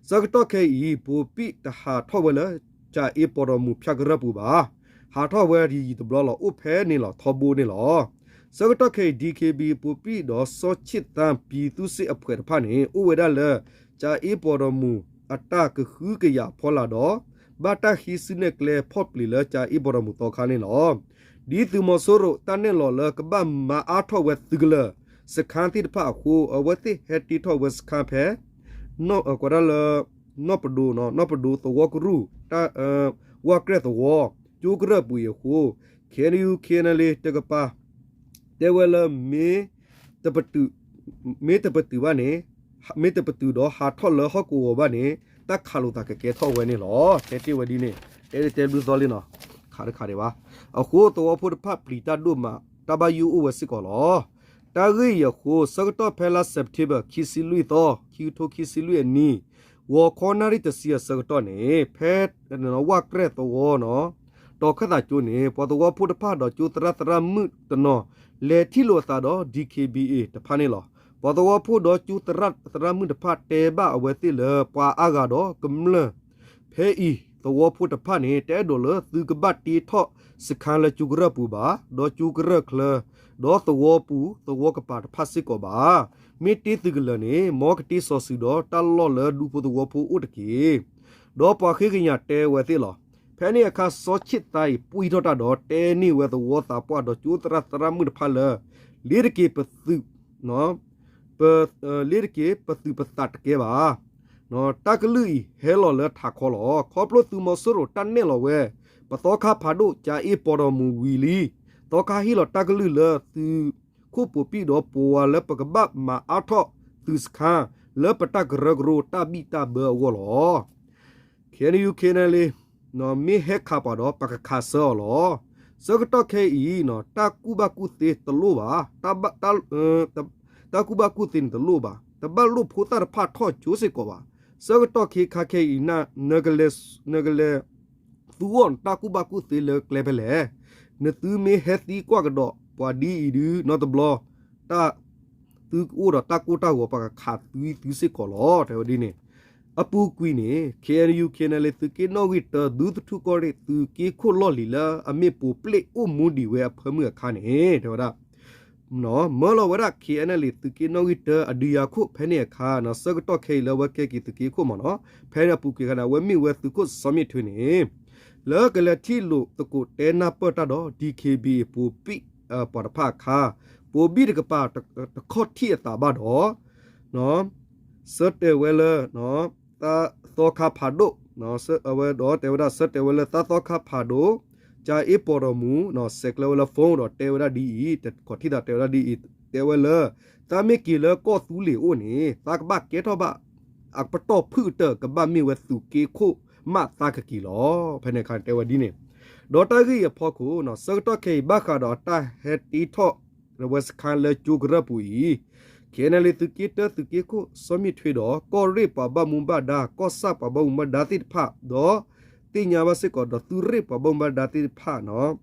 ဆၢကတီၢ်ခဲအံၤ ဘိးပံၣ်တဟးထီၣ်ဝဲလၢ ကၠၤအ့ပီၤဒီးမူၤဖၠၣ်ကရၢၢ်ပူၤဘၣ်. ဟးထီၣ်ဝဲယံာ်ယံာ်တဘျီလီၤ အိၣ်ဖဲန့ၣ်လီၤ ထီဘိန့ၣ်လီၤ. ဆၢကတီၢ်ခဲအံၤ ဒံၣ်ခ့ၣ်ဘံၣ်အ့ၣ် ဘိးပံၣ်ဒီးစီၤဆ့ၣ်သၣ် ပြည်သူ့စစ်အဖှဲးတဖၣ်န့ၣ် အိၣ်ဝဲဒၣ်လၢ ကၠၤအ့ပီၤဒီးမူၤ အတၢ်ကဟုကယာ်အဖီလာ်ဒီး ဘၣ်တၢ်ဟံးစုနဲၣ်ကျဲဖီၣ်ပျံၤလၢ ကၠၤအ့ပီၤဒီးမူၤသီခါန့ၣ်လီၤ. ဒ်သုးမီၤစိရိၤတၢ်နဲၣ်လီၤလၢကဘၣ်မၤအါထီၣ်ဝဲသုးကလၢၤ စခန်းသ့ၣ်တဖၣ်အဃိ အဝဲသ့ၣ်ဟဲတ့ထီၣ်ဝဲစခန်းဖဲ ကီးဒၣ်လၢ နီၢ်ပဒိၣ် နီၢ်ပဒိၣ်သဝီကရူၢ် ဝၣ်ကြဲၢ်သဝီ ကၠိကရၢၢ်ပူၤအံၤအဃိ ခ့ၣ်အဲၣ်ယူၣ် ခ့ၣ်အဲၣ်ယူၣ် တကပၤ တဲဝဲလၢ မ့ၢ်တပတုာ်ဘၣ်န့ၣ် မ့ၢ်တပတုာ်ဒီးဟးထီၣ်လၢဟီၣ်ကဝီၤဘၣ်န့ၣ် တၢ်ခးလိာ်သးကကဲထီၣ်ဝဲန့ၣ်လီၤ. တဲတ့ၢ်ဝဲဒ်န့ၣ် တဲတဲဘျုးသီလံနီၤ ခးတခးဒံးဘၣ်. အဃိသဝီဖိတဖၣ်ပျံၤတၢ်ဒိၣ်မး တၢ်ဘၣ်ယိၣ်အိၣ်ဝဲစ့ၢ်ကီးလီၤ. တၢ်ဂ့ၢ်အံၤအဃိ ဆၢကတီၢ်ဖဲလါ September ခံဆံလွံၢ်သီ ခံကထိခံဆံလွံၢ်အနံၤ ဂီၤခီနၣ်ရံၣ်တဆံအဆၢကတီၢ်န့ၣ် ဖဲ ဝၣ်ကြဲၢ်သဝီနီၤ တီၤခၢၣ်သးကၠိန့ၣ် ပှၤသဝီဖိတဖၣ်ဒီးကၠိသရၣ်သရၣ်မုၣ်တနီၤ လဲၤထံၣ်လိာ်အသးဒီး ဒံၣ်ခ့ၣ်ဘံၣ်အ့ၣ် တဖၣ်န့ၣ်လီၤ. ပှၤသဝီဖိဒီးကၠိသရၣ်သရၣ်မုၣ်တဖၣ်တဲဘၣ်အဝဲသ့ၣ်လၢ ပှၤအါဂၤဒီးကမျၢၢ် ဖဲအံၤ သဝီဖိတဖၣ်န့ၣ် တအဲၣ်ဒိးလၢသုကဘၣ်တ့ထီၣ်စခန်းလၢကၠိကရၢၢ်ပူၤဘၣ်, ဒီးကၠိကရၢၢ်ချၢ, ဒီးသဝီပူၤ သဝီကပၤတဖၣ်စ့ၢ်ကီးဘၣ်. မ့ၢ်တ့သုးကလၢၤန့ၣ် မ်ကတ့စီၤစုၤဒီးတၢ်လီၢ်လၢဒူဖိသဝီဖိအိၣ်တက့ၢ်. ဒီးပှၤဃ့ကညးတဲဝဲသ့ၣ်လီၤ. ဖဲန့ၣ်အခါ စီၤဆ့ၣ်သၣ်အံၤ ပှံၢ်ထီၣ်တၢ်ဒီး တဲန့ၢ်ဝဲသဝီသးပှၢ်ဒီးကၠိသရၣ်သရၣ်မုၣ်တဖၣ်လၢ လ့ၤတက့ၤပသုး လ့ၤတက့ၤပသုးပသးတကဲဘၣ်. တၢ်ကလုၢ်အံၤဟဲလီၤလၢထးခီလီၤ. ခီဖျိသုးမီၤစိရိၤတၢ်နဲၣ်လီၤဝဲ ပသီခါဖးဒိၣ် ကၠၤအ့ပီၤဒီးမူၤဝံၤလံ. သီခါဟ့ၣ်လီၤတၢ်ကလုၢ်လၢသုးခိၣ်ပိာ်ပံၣ်ဒီး ပဝၤလၢပကဘၣ်မၤအါထီၣ်သုးစခန်း လၢပတၢ်ကရၢကရိတၢ်ဘံၣ်တၢ်ဘၢအဂီၢ်လီၤ. ခ့ၣ်အဲၣ်ယူၣ် ခ့ၣ်အဲၣ်ယူၣ် မ့ၢ်ဟဲခးပှၤဒီး ပကခးဆၢအီၤလီၤ. ဆၢကတီၢ်ခဲအံၤ တၢ်ကူၣ်ဘၣ်ကူၣ်သ့တလိၣ်ဘၣ်, တၢ်ကူၣ်ဘၣ်ကူၣ်သ့န့ၣ်တလိၣ်ဘၣ်, တဘၣ်လိၣ်ဖိသၣ်တဖၣ်ထီၣ်ကၠိစ့ၢ်ကီးဘၣ်. ဆၢကတီၢ်ခဲခါခဲအံၤ နကလဲၤ သူအီၤနတၢ်ကူၣ်ဘၣ်ကူၣ်သ့လၢကျဲဖဲလဲၣ်. နသုမ့ၢ်ဟဲသံကွၢ်ကဒီးပှၤဒ်အံၤဒုး နီတဘျီ သုအိၣ်ဒီးတၢ်ကိၢ်တၢ်ဂီၤ ပှၤကခးသံသုစ့ၢ်ကီးလီၤ တဲဝဲဒ်န့ၣ်. အပူၤကွံာ်န့ၣ် ခ့ၣ်အဲၣ်ယူၣ် ခ့ၣ်အဲၣ်ယူၣ် သုးက့နီၣ်ဂံၢ်တၢ ဒူသထူၣ်ကီၢ်ရ့ၣ် သုးက့ခိၣ်လီၢ်လံၤလၢအမ့ၢ်ပိာ်ပျ့ၣ်အိၣ်မူဒံးဝဲအဖၢမုၢ်အခါန့ၣ် တဲဝဲဒၣ် မၢလီၤဝဲဒၣ် KNLA သုးက့နီၣ်ဂံၢ်တၢအဒုးယၤခိၣ် ဖဲန့ၣ်အခါ ဆၢကတီၢ်ခဲအံၤလၢအဝဲကဲက့ၤသုးက့ခိၣ်မ့ၢ်နီၤ, ဖဲန့ၣ်အပူၤကွံာ်အခါန့ၣ် အဝဲမ့ၢ်ဝဲသုးခိၣ်စီၤမ့ၣ်ထွ့န့ၣ် လၢကလဲၤထံၣ်လိာ်သကိးတဲနၢ်ပၢၢ်တၢ်ဒီး DKBA ပိာ်ဘံၣ်ပှၤတဖၣ်အခါ, ပိာ်ဘံၣ်တကပၤတခီၣ်ထံၣ်အသးဘၣ်ဒီး ဆၢတဲာ်ဝဲလၢ သးသီခါဖးဒိၣ်, အဝဲဒီးတဲဝဲဒၣ် ဆၢတဲာ်ဝဲလၢသးသီခါဖးဒိၣ်, ကၠါအ့ပီၣ်ဒီးမူ ဆဲးကျၢဝဲလၢ phone ဒီးတဲဝဲဒၣ်ဒ်အံၤ, တခီၣ်ထံၣ်သးတဲဝဲဒၣ်ဒ်အံၤ, တဲဝဲလၢ သးမ့ၢ်က့ၤလၢကီၢ်သူလ့ၤအိၣ်န့ၣ် သးကဘၣ်ကဲထီၣ်ဘၣ် အပတီၢ်ဖုၣ်ကတၢၢ် ကဘၣ်မ့ၢ်ဝဲသုးက့ခိၣ်မးသးကက့ၤလီၤ. ဖဲန့ၣ်အခါန့ၣ်တဲဝဲဒ်န့ၣ်, ဒီးတၢ်ဂ့ၢ်အံၤအဖီခိၣ် ဆၢကတီၢ်ခဲအံၤ ဘၣ်ဃးဒီးအတၢ်ဟဲတ့ထီၣ်ဝဲစခါလၢကၠိကရၢၢ်ပူၤအံၤ, KNLA သုးက့တၢသုးက့ခိၣ် စီၤမ့ၣ်ထွ့ဒီး ကီၢ်ရ့ၣ်ပှၤဘၣ်မူဘၣ်ဒါ ကီၢ်ဆၣ်ပှၤဘၣ်မူဘၣ်ဒါသ့ၣ်တဖၣ် ဒီး သ့ၣ်ညါဘၣ်စ့ၢ်ကီးဒီးသုးရ့ၣ်ပှၤဘၣ်မူဘၣ်ဒါသ့ၣ်တဖၣ်န့ၣ်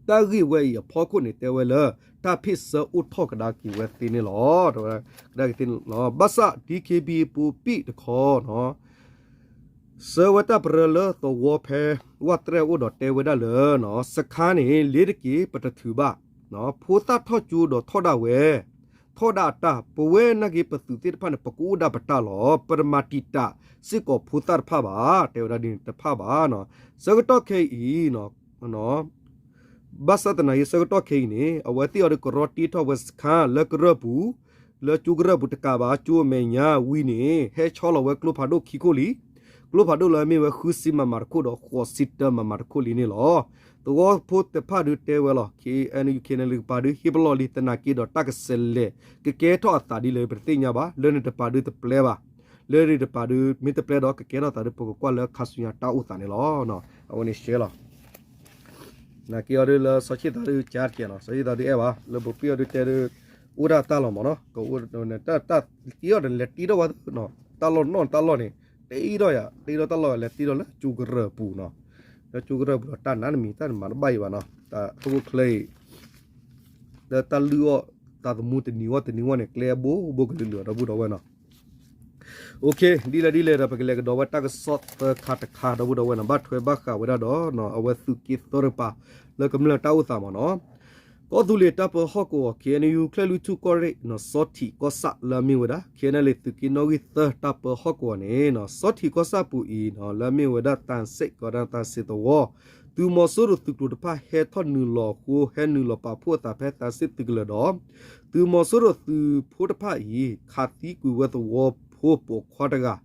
တၢ်ဂ့ၢ်ဝဲအံၤအဖီခိၣ်န့ၣ် တဲဝဲလၢ တၢ်ဖ့ၣ်ဆၢအိၣ်ထီၣ်ကဒါက့ၤဝဲသ့န့ၣ်လီၤ. ကဒါက့ၤသ့န့ၣ်လီၤ. ဘၣ်ဆၣ် DKBA ပိာ်ဘံၣ်တခီ ဆှၢဝဲတၢ်ပရၢလၢသဝီဖဲ ဝၣ်တရဲၣ်အိၣ်ဒီးတဲဝဲဒၣ်လၢ စခါန့ၣ် လ့ၤတက့ၤ ပတထုးဘၣ်, ဖိသၣ်ထီၣ်ကၠိဒီးထီၣ်ဒၣ်ဝဲ, ထီၣ်ဒၣ်အတၢ်, ပဝဲနာ်က့ၤပသုးသ့ၣ်တဖၣ်န့ၣ် ပကအိၣ်ဒၣ်ပတၢ်လီၤ. ပတမၤတံာ်တာ်စ့ၢ်ကီးဖိသၣ်တဖၣ်ဘၣ်, တဲဝဲဒၣ်ဒ်န့ၣ်တဖၣ်ဘၣ်. ဆၢကတီၢ်ခဲအံၤ ဘၣ်ဆၣ်သနာ်က့ ဆၢကတီၢ်ခဲအံၤန့ၣ် အဝဲသ့ၣ်အီၤဒီးကရီတ့ထီၣ်ဝဲစခါလၢကရၢၢ်ပူၤ, လၢကၠိကရၢၢ်ပူၤတကးဘၣ် ကၠိအမဲာ်ညါဝံၤန့ၣ် ဟဲဆီလီၤဝဲကျိဖးဒိၣ်ခံခိၣ်လံ. ကျိဖးဒိၣ်လၢအမ့ၢ်ဝဲဃုဆံ MM တခိၣ်ဒီး ဃိးဆံတၢ MM တခိၣ်လံန့ၣ်လီၤ. သဝီဖိတဖၣ်ဒုးတဲဝဲလီၤ KNU KNLA တကပၤဒုးဟ့ၣ်ပလီၢ်လံ သနာ်က့ဒီးတၢ်ကစဲးလဲၤ ကကဲထီၣ်အသးဒ်လဲၣ် ပတသ့ၣ်ညါဘၣ်, လၢန့ၣ်တပၤဒုးတပျဲဘၣ်, လၢန့ၣ်တပၤဒုး မ့ၢ်တပျဲဒီးကကဲထီၣ်သးဒုး ပကကွၢ်လၢခါဆူညါတၢ်အိၣ်သးန့ၣ်လီၤ. အဝဲန့ၣ်ရှဲလီၤ. နာ်က့အီၤဒုးလၢစီၤဆ့ၣ်သးဒုးကၠါတကဲးလီၤ. စီၤဆ့ၣ်သးဒုးအဲၣ်ဘၣ် လၢဘိးပ့ၣ်အီၤဒုးတဲဒုး အိၣ်ဒၣ်တၢ်လီၤမ့ၢ်နီၤ, တၢ်တ့အီၤဒီးလဲၤတ့ထီၣ်ဝဲ တၢ်လီၢ်နီၢ်တၢ်လီၢ်န့ၣ် တ့ထီၣ်ယၤ တ့ထီၣ်တၢ်လီၢ်လဲၤတ့ထီၣ်လၢကၠိကရၢၢ်ပူၤနီၤ, လၢကၠိကရၢၢ်ပူၤဒီးတၢ်နးနမံၤ တၢ်နမၤတဘၣ်အံၤဘၣ်နီၤ, တၢ်ဟီၣ်ခိၣ်ချၢအံၤ လၢတၢ်လုၢ်အီၣ်သးသမူတနံၤဝဲတနံၤဝဲန့ၣ် ကျဲအဘိဘိကလုာ်လုာ်ဒီပုၢ်ဒီဝဲၢ်နီၤ. ဒ်လဲၣ်ဒ်လဲၣ်ဒီး ပကလဲၤကဒီးဝဲတၢ်ကစီၣ်သၢခါတခါ ဒီပုၢ်ဒီဝဲၢ်နီၤ, ဘၣ်ထွဲဘၣ်ဃးဝဲဒၣ်ဒီး အဝဲသုးက့သၢတကပၤ လၢကမျၢၢ်တၢ်အိၣ်သးမ့ၢ်နီၤ. ကီၢ်သူလ့ၤတၢ်ပၢဟီၣ်ကဝီၤ KNU ချၢၣ်လွံၢ်ထူၣ်ကီၢ်ရ့ၣ် စီၤထံးကီၢ်ဆၣ်လၢအမ့ၢ်ဝဲဒၣ် KNLA သုးက့နီၣ်ဂံၢ်သၢတၢ်ပၢဟီၣ်ကဝီၤန့ၣ် စီၤထံးကီၢ်ဆၣ်ပူၤအံၤ လၢအမ့ၢ်ဝဲဒၣ် သံစ့ၣ် ကီးဒၣ်သံစ့ၣ်သဝီ သုးမီၤစိရိၤသုးကျိၤတဖၣ်ဟဲထီၣ်နုာ်လီၤအဃိ ဟဲနုာ်လီၤပာ်ဖှိၣ်အသးဖဲသံစ့ၣ်သုးကလၢၤဒီး သုးမီၤစိရိၤသုးဖိတဖၣ်အံၤ ခးသံကွံာ်ဝဲသဝီဖိပိာ်ခွါတဂၤ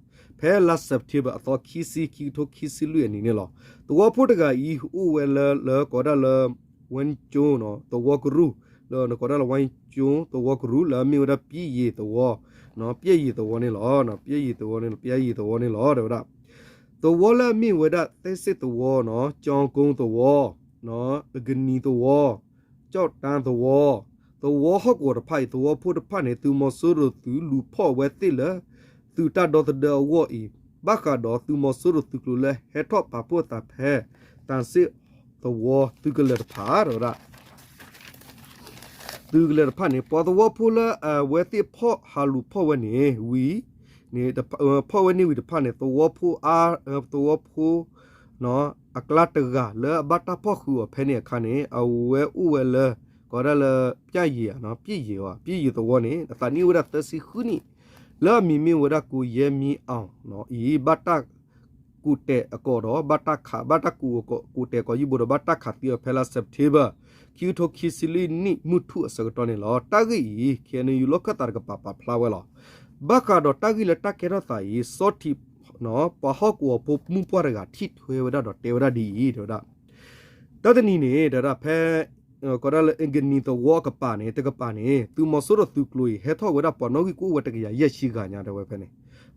ဖဲလါစဲးပထ့ဘၢၣ်အသီခံဆံ ခံကထိခံဆံလွံၢ်အနံၤန့ၣ်လီၤ. သဝီဖိတဂၤအံၤ အိၣ်ဝဲလၢ လၢကိးဒၣ်လၢ ဝဲကၠိ သဝီကရူၢ် လၢကိးဒၣ်လၢ ဝဲကၠိ သဝီကရူၢ် လၢအမ့ၢ်ဝဲဒၣ် ပျဲၢ်ယံၤသဝီ, ပျဲၢ်ယံၤသဝီန့ၣ်လီၤ. ပျဲၢ်ယံၤသဝီန့ၣ်လီၤ, ပျဲၢ်ယံၤသဝီန့ၣ်လီၤ တဲဝဲဒၣ် သဝီလၢအမ့ၢ်ဝဲဒၣ် သံစ့ၣ်သဝီနီၤ, ကၠီကိသဝီ, ကနံၤသဝီ, ကၠီၣ်တၢ်သဝီ, သဝီဟီၣ်ကဝီၤတဖၣ်အံၤ သဝီဖိတဖၣ်န့ၣ် သုးမီၤစိရိၤသုးလူၤဖီၣ်ဝဲသ့ၣ်လၢ သုးတၢ်ဒီသဒၢအဂီၢ်အံၤ ဘၣ်ဃးဒီးသုးမီၤစိရိၤသုးကျိၤလၢဟဲထီၣ်ပာ်ဖှိၣ်အသးဖဲ သံစ့ၣ်သဝီသုးကလၢၤတဖၣ် တဲဝဲဒၣ် သုးကလၢၤတဖၣ်န့ၣ် ပှၤသဝီဖိလၢအဝဲသ့ၣ်ဖီၣ်ဟးလူၤဖီၣ်ဝဲန့ၣ်ဝံၤ ဖီၣ်ဝဲန့ၣ်ဝံၤတဖၣ်န့ၣ် သဝီဖိအါ သဝီဖိ အကျါတဂၤလၢအဘၣ်တၢ်ဖီၣ်ဃုာ်အီၤဖဲန့ၣ်အခါန့ၣ် အဝဲအိၣ်ဝဲလၢ ကိးဒၣ်လၢ ပျဲၢ်ယံၤ, ပျဲၢ်ယံၤသဝီန့ၣ် အသးနံၣ်အိၣ်ဝဲဒၣ်သၢဆံဃုနံၣ် လၢအမံၤမ့ၢ်ဝဲဒၣ် ကိယဲမံအီၤအံၤ ဘၣ်တၢ်ကူးတဲာ်အကိာ်ဒီး ဘၣ်တၢ်ခး ဘၣ်တၢ်ကူး ကူးတဲာ်ကိးယုၢ်ဘိဒီး ဘၣ်တၢ်ခးသံအီၤဖဲလါစဲးပထ့ဘၢၣ် ခံကထိခံဆံလွံၢ်နံၣ်မုၢ်ထူၣ်အဆၢကတီၢ်န့ၣ်လီၤ. တၢ်ဂ့ၢ်အံၤ KNU လီၢ်ခၢၣ်သးတကပၤပာ်ဖျါဝဲလီၤ. ဘၣ်ဃးဒီးတၢ်ဂ့ၢ်လၢတၢ်ကဲထီၣ်သးအံၤ စီၤထံး ပှၤဟီၣ်ကဝီၤဖိမုၣ်ပှၢ်တဂၤထံၣ်ထွဲဝဲဒၣ်ဒီးတဲဝဲဒၣ်ဒ်အံၤ တဲဝဲဒၣ် တၢ်တနံၤန့ၣ် တဲဝဲဒၣ်ဖဲ ကိးဒၣ်လၢ ကနံၤသဝီအကပၤန့ၣ် တကပၤန့ၣ် သုးမီၤစိရိၤသုးကျိၤအံၤ ဟဲထီၣ်ဝဲဒၣ်ပှၤနီၣ်ဂံၢ်ကအိၣ်ဝဲတကယၤယဲၢ်ဆံဂၤညါ တဲဝဲဖဲန့ၣ်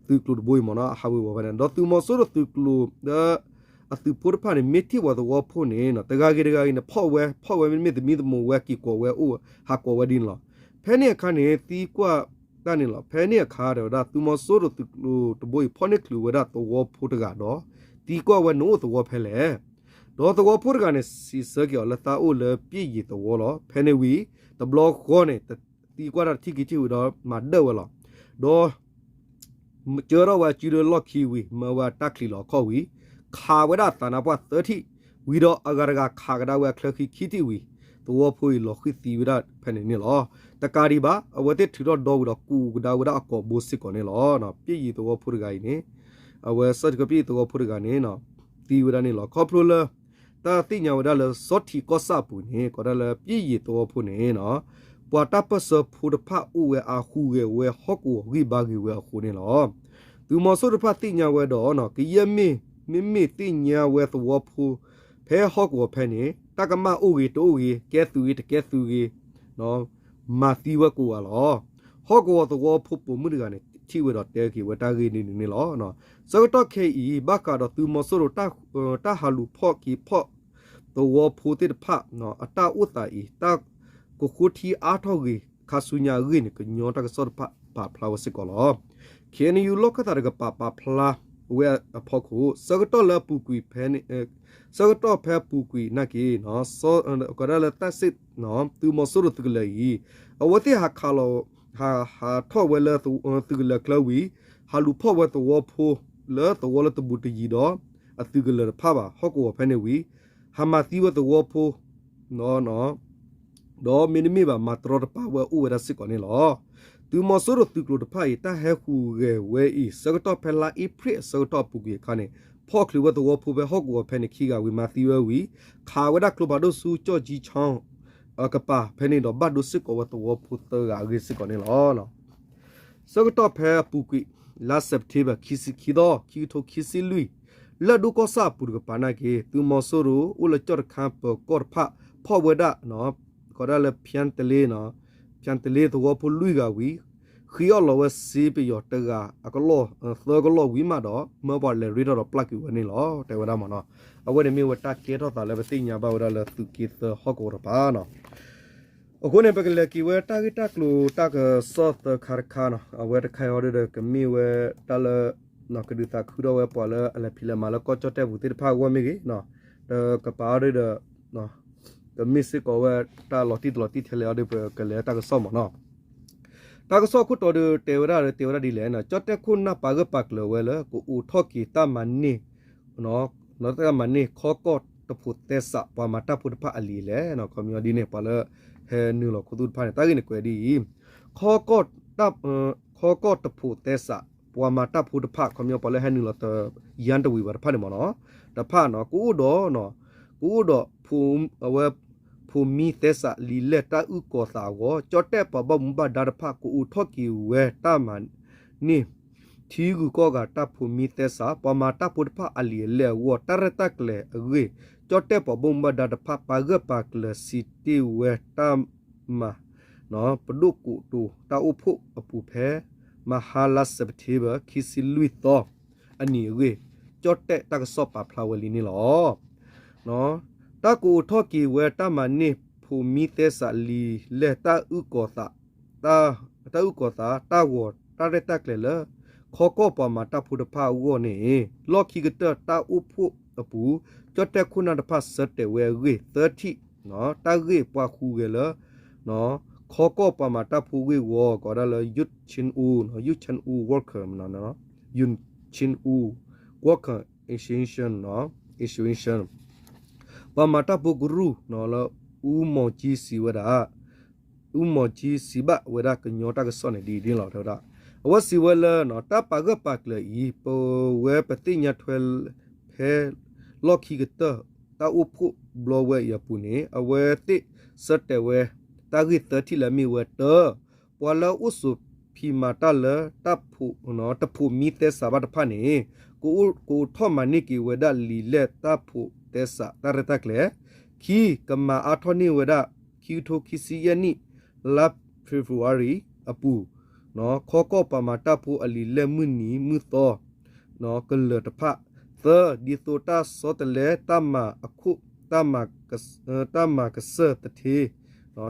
သုးကျိၤတဘိအံၤမ့ၢ်နီၤ အဟးဝ့ၤဝီၤဖဲန့ၣ် ဒီးသုးမီၤစိရိၤသုးကျိၤလၢ အသုးဖိတဖၣ်န့ၣ် မ့ၢ်ထံၣ်ပှၤသဝီဖိန့ၣ် တဂၤဂ့ၤတဂၤဂ့ၤန့ၣ် ဖီၣ်ဝဲ ဖီၣ်ဝဲမ့တမ့ၢ်သမံသမိးဝဲ က့ၤကိးဝဲအိၣ် ဟးကိးဝဲဒ်န့ၣ်လီၤ. ဖဲန့ၣ်အခါန့ၣ် သံကွၢ်တၢ်န့ၣ်လီၤ. ဖဲန့ၣ်အခါ တဲဝဲဒၣ် သုးမီၤစိရိၤသုးကျိၤတဘိအံၤ ဖီၣ်န့ၢ်ချုးဝဲဒၣ်သဝီဖိတဂၤဒီး သံကွၢ်ဝဲနအိၣ်သဝီဖဲလဲၣ် ဒီးသဝီဖိတဂၤန့ၣ် စံးဆၢက့ၤအီၤလၢသးအိၣ်လၢပျဲၢ်ယံၤသဝီလီၤ. ဖဲန့ၣ်ဝံၤ တဘျီဃီန့ၣ် သံကွၢ်တၢ်တထံၣ်ခံထံၣ်ဝံၤဒီး မၤဒၢၣ်ဝဲလီၤ. ဒီး ကၢထီၣ်ဝဲအစုဒီးလီၢ်ခံဝံၤ မၢဝဲအတၢ်ချံးလီၤခီၣ်ဝံၤ ခးဝဲဒၣ်အသးနါပှၢ်သၢထံၣ် ဝံၤဒီးအဂၤတဂၤခးကဒါဝဲအချၢဃံခံထံၣ်ဝံၤ သဝီဖိအံၤလီၤဃံၤသံဝဲဒၣ်ဖဲန့ၣ်န့ၣ်လီၤ. တကးဒံးဘၣ် အဝဲသ့ၣ်ထုးထီၣ်ဒီဝံၤဒီးကူးကဒါဝဲဒၣ်အကိာ်ဘိစ့ၢ်ကီးန့ၣ်လီၤ. ပျဲၢ်ယံၤသဝီဖိတဂၤအံၤန့ၣ် အဝဲဆၢထံကပျဲၢ်ယံၤသဝီဖိတဂၤန့ၣ် သံဝဲဒၣ်န့ၣ်လီၤ. ခီဖျိလၢ တၢ်သ့ၣ်ညါဝဲဒၣ်လၢ စီထံးကီၢ်ဆၣ်အပူၤန့ၣ် ကိးဒၣ်လၢပျဲၢ်ယံၤသဝီဖိန့ၣ် ပှၤတၢ်ပၢၢ်ဆၢဖိတဖၣ်အိၣ်ဝဲအဟူးဂဲၤဝဲဟီၣ်ကဝီၤဂံၢ်ဘါဂ့ၤဝဲအဃိန့ၣ်လီၤ. သုးမီၤစိရိၤတဖၣ်သ့ၣ်ညါဝဲဒီး ကယဲၢ်မ့ၢ် မ့မ့ၢ်သ့ၣ်ညါဝဲသဝီဖိ ဖဲဟီၣ်ကဝီၤဖဲန့ၣ် တၢ်ကမၣ်အိၣ်ဂ့ၤတအိၣ်ဂ့ၤ ကဲသုးဂ့ၤတကဲသုးဂ့ၤ မၤသံဝဲကိးဂၤလီၤ. ဟီၣ်ကဝီၤသဝီဖိပိာ်မုၣ်တဂၤန့ၣ် ထံၣ်ဝဲဒီးတဲက့ၤဝဲတၢ်ဂ့ၢ်န့ၣ်န့ၣ်လီၤ. ဆၢကတီၢ်ခဲအံၤ ဘၣ်ဃးဒီးသုးမီၤစိရိၤ တၢ်ဟးလူၤဖီၣ်က့ၤဖီၣ်သဝီဖိသ့ၣ်တဖၣ် အတၢ်အိၣ်သးအံၤ တၢ်ကဃိထံအါထီၣ်ဂ့ၤ ခါဆူညါအဂ့ၢ်န့ၣ် ကညီတၢ်ကစီၣ်တဖၣ်ပာ်ဖျါဝဲစ့ၢ်ကီးလီၤ. ခ့ၣ်အဲၣ်ယူၣ် လီၢ်ခၢၣ်သးတကပၤပာ်ဖျါဝဲအဖီခိၣ် ဆၢကတီၢ်လၢအပူၤကွံာ်ဖဲ ဆၢကတီၢ်ဖဲအပူၤကွံာ်နာ်က့ ကိးဒၣ်လၢတၢ်စ့ၣ် သုးမီၤစိရိၤသုးကလၢၤအံၤ အဝဲသ့ၣ်ဟးခးလီၤ ဟးဟးထီၣ်ဝဲလၢသုးကလၢၤချၢဝံၤ ဟးလူၤဖီၣ်ဝဲသဝီဖိ လၢသဝီလၢတဘူးတယံၤဒီး အသုးကလၢၤတဖၣ်ဘၣ် ဟီၣ်ကဝီၤဖဲန့ၣ်ဝံၤ ဟးမၤသံဝဲသဝီဖိ ဒီးမ့တမ့ၢ်ဘၣ် မၤတရီတပါဝဲအိၣ်ဝဲဒၣ်စ့ၢ်ကီးန့ၣ်လီၤ. သုးမီၤစိရိၤသုးကျိၤတဖၣ်အံၤ တၢ်ဟဲဟူးဂဲၤဝဲအံၤ ဆၢကတီၢ်ဖဲလါအ့ဖြ့ၣ်အဆၢကတီၢ်အပူၤကွံာ်အခါန့ၣ် ဖီၣ်ချုးဝဲသဝီဖိဖဲဟီၣ်ကဝီၤဖဲန့ၣ်ခံဂၤဝံၤ မၤသံဝဲဝံၤ ခးဝဲဒၣ်ကျိဖးဒိၣ်ဆူကၠီၣ်ကၠံခၠီ အကပၤဖဲန့ၣ်ဒီး ဘၣ်ဒိစ့ၢ်ကီးဝဲသဝီဖိသၢဂၤအဂ့ၢ်စ့ၢ်ကီးန့ၣ်လီၤ. ဆၢကတီၢ်ဖဲအပူၤကွံာ် လါစဲးပထ့ဘၢၣ် ခံဆံခံသီ ခံကထိခံဆံလွံၢ် လၢၢ်ဒိၣ်ကီၢ်ဆၣ်အပူၤတကပၤနာ်က့ သုးမီၤစိရိၤအိၣ်လၢကၠီၣ်တခါပၢၤကီၢ်တဖၣ် ဖီၣ်ဝဲဒၣ် ကိးဒၣ်လၢ ဖၠၣ်တလ့ ဖၠၣ်တလ့သဝီဖိလွံၢ်ဂၤဝံၤ ဃ့အီၣ်လီၤဝဲစ့ပယီၤတဂၤအကလီၢ် သၢကလီၢ်ဝံၤမးဒီး မၢပှၤလဲၤရ့ထီၣ်ဒီးပျၢ်ကွံာ်ဝဲန့ၣ်လီၤ တဲဝဲဒၣ်မ့ၢ်နီၤ. အဝဲန့ၣ်မ့ၢ်ဝဲတၢ်ကဲထီၣ်သးလၢပသ့ၣ်ညါဘၣ်ဝဲဒၣ်လၢသုးက့သၢဟီၣ်ကဝီၤတကပၤနီၤ. အဃိန့ၣ် ပကလဲၤက့ၤဝဲတၢ်ဂ့ၢ်တၢ်ကျိၤတၢ်ကစီၣ်သၢခါတခါနီၤ. အဝဲတခါအံၤအီၤဒီး ကမ့ၢ်ဝဲတၢ်လၢ ကဒုးသးခုထီၣ်ဝဲပှၤလၢအလဲၤဖံးလဲၤမၤလၢကီၢ်ကၠီၣ်တဲၣ်ပူၤသ့ၣ်တဖၣ်အဂီၢ်မ့ၢ်ဂ့ၤ, တကပၤအီၤဒီး ကမ့ၢ်စ့ၢ်ကီးဝဲတၢ်လီၤတံၢ်တလီၤတံၢ်ထဲလဲၣ်အီၤဒီး ပကလဲၤတၢ်ကစီၣ်မ့ၢ်နီၤ. တၢ်ကစီၣ်ခိၣ်တီဒီးတဲဝဲဒၣ်ဒီး တဲဝဲဒၣ်ဒ်လဲၣ်, ကၠီၣ်တဲၣ်ခိၣ်နၢ်ပာ်ဂၢၢ်ပာ်ကျၢၤဝဲလၢ ကအိးထီၣ်က့ၤတၢ်မၤန့ၢ် တၢ်မၤန့ၢ်ခီကီၢ်တဖိးသဲစး ပှၤမၤတၢ်ဖိတဖၣ်အလံာ်အလဲၢ်, ခီပညီဒ်န့ၣ် ပှၤလၢဟဲနုာ်လီၤခူသူၣ်တဖၣ်န့ၣ် တၢ်ဂ့ၢ်န့ၣ်ကွဲးဒ်အံၤ, ခီကီၢ် ခီကီၢ်တဖိးသဲစး ပှၤမၤတၢ်ဖိတဖၣ် ခီပညီပှၤလၢဟဲနုာ်လီၤတ ယၢတဝံၤဘၣ်တဖၣ်န့ၣ်မ့ၢ်နီၤ, တဖၣ်နီၤ ကအိၣ်ဒီး ကအိၣ်ဒီး အဝဲ ဖိးမံသဲစးလံာ်လဲၢ်တၢ်အုၣ်ကီၤသးအဂီၢ် ကၠီၣ်တဲၣ်ပှၤဘၣ်မူဘၣ်ဒါတဖၣ် ကအိးထီၣ်က့ၤဝဲတၢ်မၤန့ၢ် ထံဂုၤကီၢ်ဂၤတၢ်ဖိးမံသဲစး ပှၤမၤတၢ်ဖိတဖၣ်အလံာ်အလဲၢ်အဂီၢ် တၢ်ရဲၣ်တၢ်ကျဲၤအဂ့ၢ် ကၠီၣ်တဲၣ်ပှၤဘၣ်မူဘၣ်ဒါတဖၣ် ပာ်ဂၢၢ်ပာ်ကျၢၤစံးတ့ၢ်ဝဲတၢ်မၤ ပဒိၣ်ကိးတိၤတၢ်အိၣ်ဖှိၣ်အပူၤဖဲ မဟါလါစဲးပထ့ဘၢၣ် ခံဆံလွံၢ်သီအနံၤအဂ့ၢ် ကၠီၣ်တဲၣ်တၢ်ကစီၣ်ပာ်ဖျါဝဲလံန့ၣ်လီၤ. တၢ်ကအိးထီၣ်က့ၤဝဲတၢ်မၤန့ၢ်ဖိးမံသဲစးလံာ်လဲၢ်တၢ်အုၣ်ကီၤသး တၢ်အုၣ်ကီၤသး တၢ်ဂီၤတၢ်ရဲၣ်တၢ်ကျဲၤလၢ ခီကီၢ်ပှၤမၤတၢ်ဖိတဖၣ်အဂီၢ်န့ၣ် လီၢ်ခံကတၢၢ်တၢ်အိၣ်ဖှိၣ်အပူၤ ကၠီၣ်တဲၣ်ခိၣ်နၢ်တဖၣ်ဆၢတဲာ်ဝဲအဂ့ၢ် သၢထံၣ် တၢ်ဂ့ၢ်ပှၤဟူးဂဲၤလၢ ခီကီၢ်ပှၤမၤတၢ်ဖိဂ့ၢ်ဝီ ကိးဒၣ်လၢ Yun Chin U, Yun Chin U Worker, Yun Chin U Worker Association, Association ပှၤမၤတၢ်ဖိကရူၢ်လၢ အူမီၤကၠံစံးဝဲဒၣ် အူမီၤကၠံစံးဘၣ်ဝဲဒၣ်ကညီတၢ်ကစီၣ်န့ၣ်ဒ်အံၤန့ၣ်လီၤ တဲဝဲဒၣ်. အဝဲစံးဝဲလၢ တၢ်ပာ်ဂၢၢ်ပာ်ကျၢၤအံၤ ပဝဲပသ့ၣ်ညါထွဲ ဖဲလီၢ်ခံကတၢၢ် တၢ်အိၣ်ဖှိၣ်ဘျီဝဲအံၤအပူၤန့ၣ် အဝဲသ့ၣ်ဆၢတဲာ်ဝဲ တၢ်ဂ့ၢ်သၢထံၣ်လၢအမ့ၢ်ဝဲ တၢ ပှၤလၢအအိၣ်ဆိးဖံးမၤတၢ်လၢ တၢ်ဖိးမံသဲစးဘၣ်တဖၣ်န့ၣ် ကအိးထီၣ်မၤန့ၢ်က့ၤဝဲဒၣ်လံာ်လဲၢ်တၢ်ဖိးသဲစးတၢ်ရဲၣ်တၢ်ကျဲၤ, ခံ ကမၤအါထီၣ်န့ၢ်ဝဲဒၣ် ခံကထိခံဆံယဲၢ်နံၣ် လါ February အပူၤ ခီကီၢ်ပှၤမၤတၢ်ဖိအလံာ်လဲၢ်မုၢ်နံၤမုၢ်သီ ကလၢၤတဖၣ်, သၢ ဒ်သိးတၢ်ဆီတလဲတၢ်မၤအခိၣ် တၢ်မၤကစၢၢ်သထ့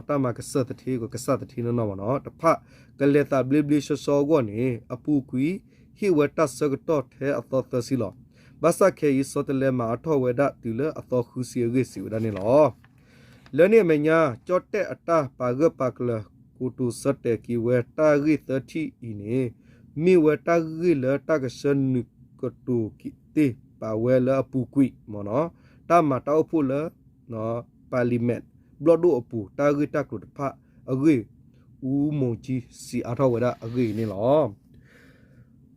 တၢ်မၤကစၢၢ်သထ့ ကစၢ်သထ့နီၢ်နီၢ်မ့ၢ်နီၤ တဖၣ် ကလဲၤသးဘျ့ဘျ့ဆှီဆှီအဂီၢ်န့ၣ် အပူၤကွံာ် ဟ့ၣ်ဝဲတၢ်ဆၢကတီၢ်ထဲအသီသၢဆံလီၤ. ဘၣ်ဆၣ်ခဲအံၤ ဆီတလဲမၤအါထီၣ်ဝဲဒၣ်တုၤလၢအသီဃုဆံအဂ့ၢ် စံးဝဲဒၣ်န့ၣ်လီၤ. လၢန့ၣ်အမဲာ်ညါ ကၠီၣ်တဲၣ်အတၢ်ပာ်ဂၢၢ်ပာ်ကျၢၤ ကိတိာ်ဆၢတဲာ်က့ၤဝဲတၢ်ဂ့ၢ်သၢထံၣ်အံၤန့ၣ် မ့ၢ်ဝဲတၢ်ဂ့ၢ်လၢတၢ်ကဆှၢနုာ်ကတိၤသ့ပာ်ဝဲလၢအပူၤကွံာ်မ့ၢ်နီၤ တၢ်မၤတၢ်အိၣ်ဖှိၣ်လၢ Parliament ဘျီၣ်ဒိၣ်အပူၤ တၢ်ဂ့ၢ်တၢ်ကျိၤတဖၣ်အဂ့ၢ် အူမိၢ်ကၠံ စံးအါထီၣ်ဝဲဒၣ်အဂ့ၢ်အံၤန့ၣ်လီ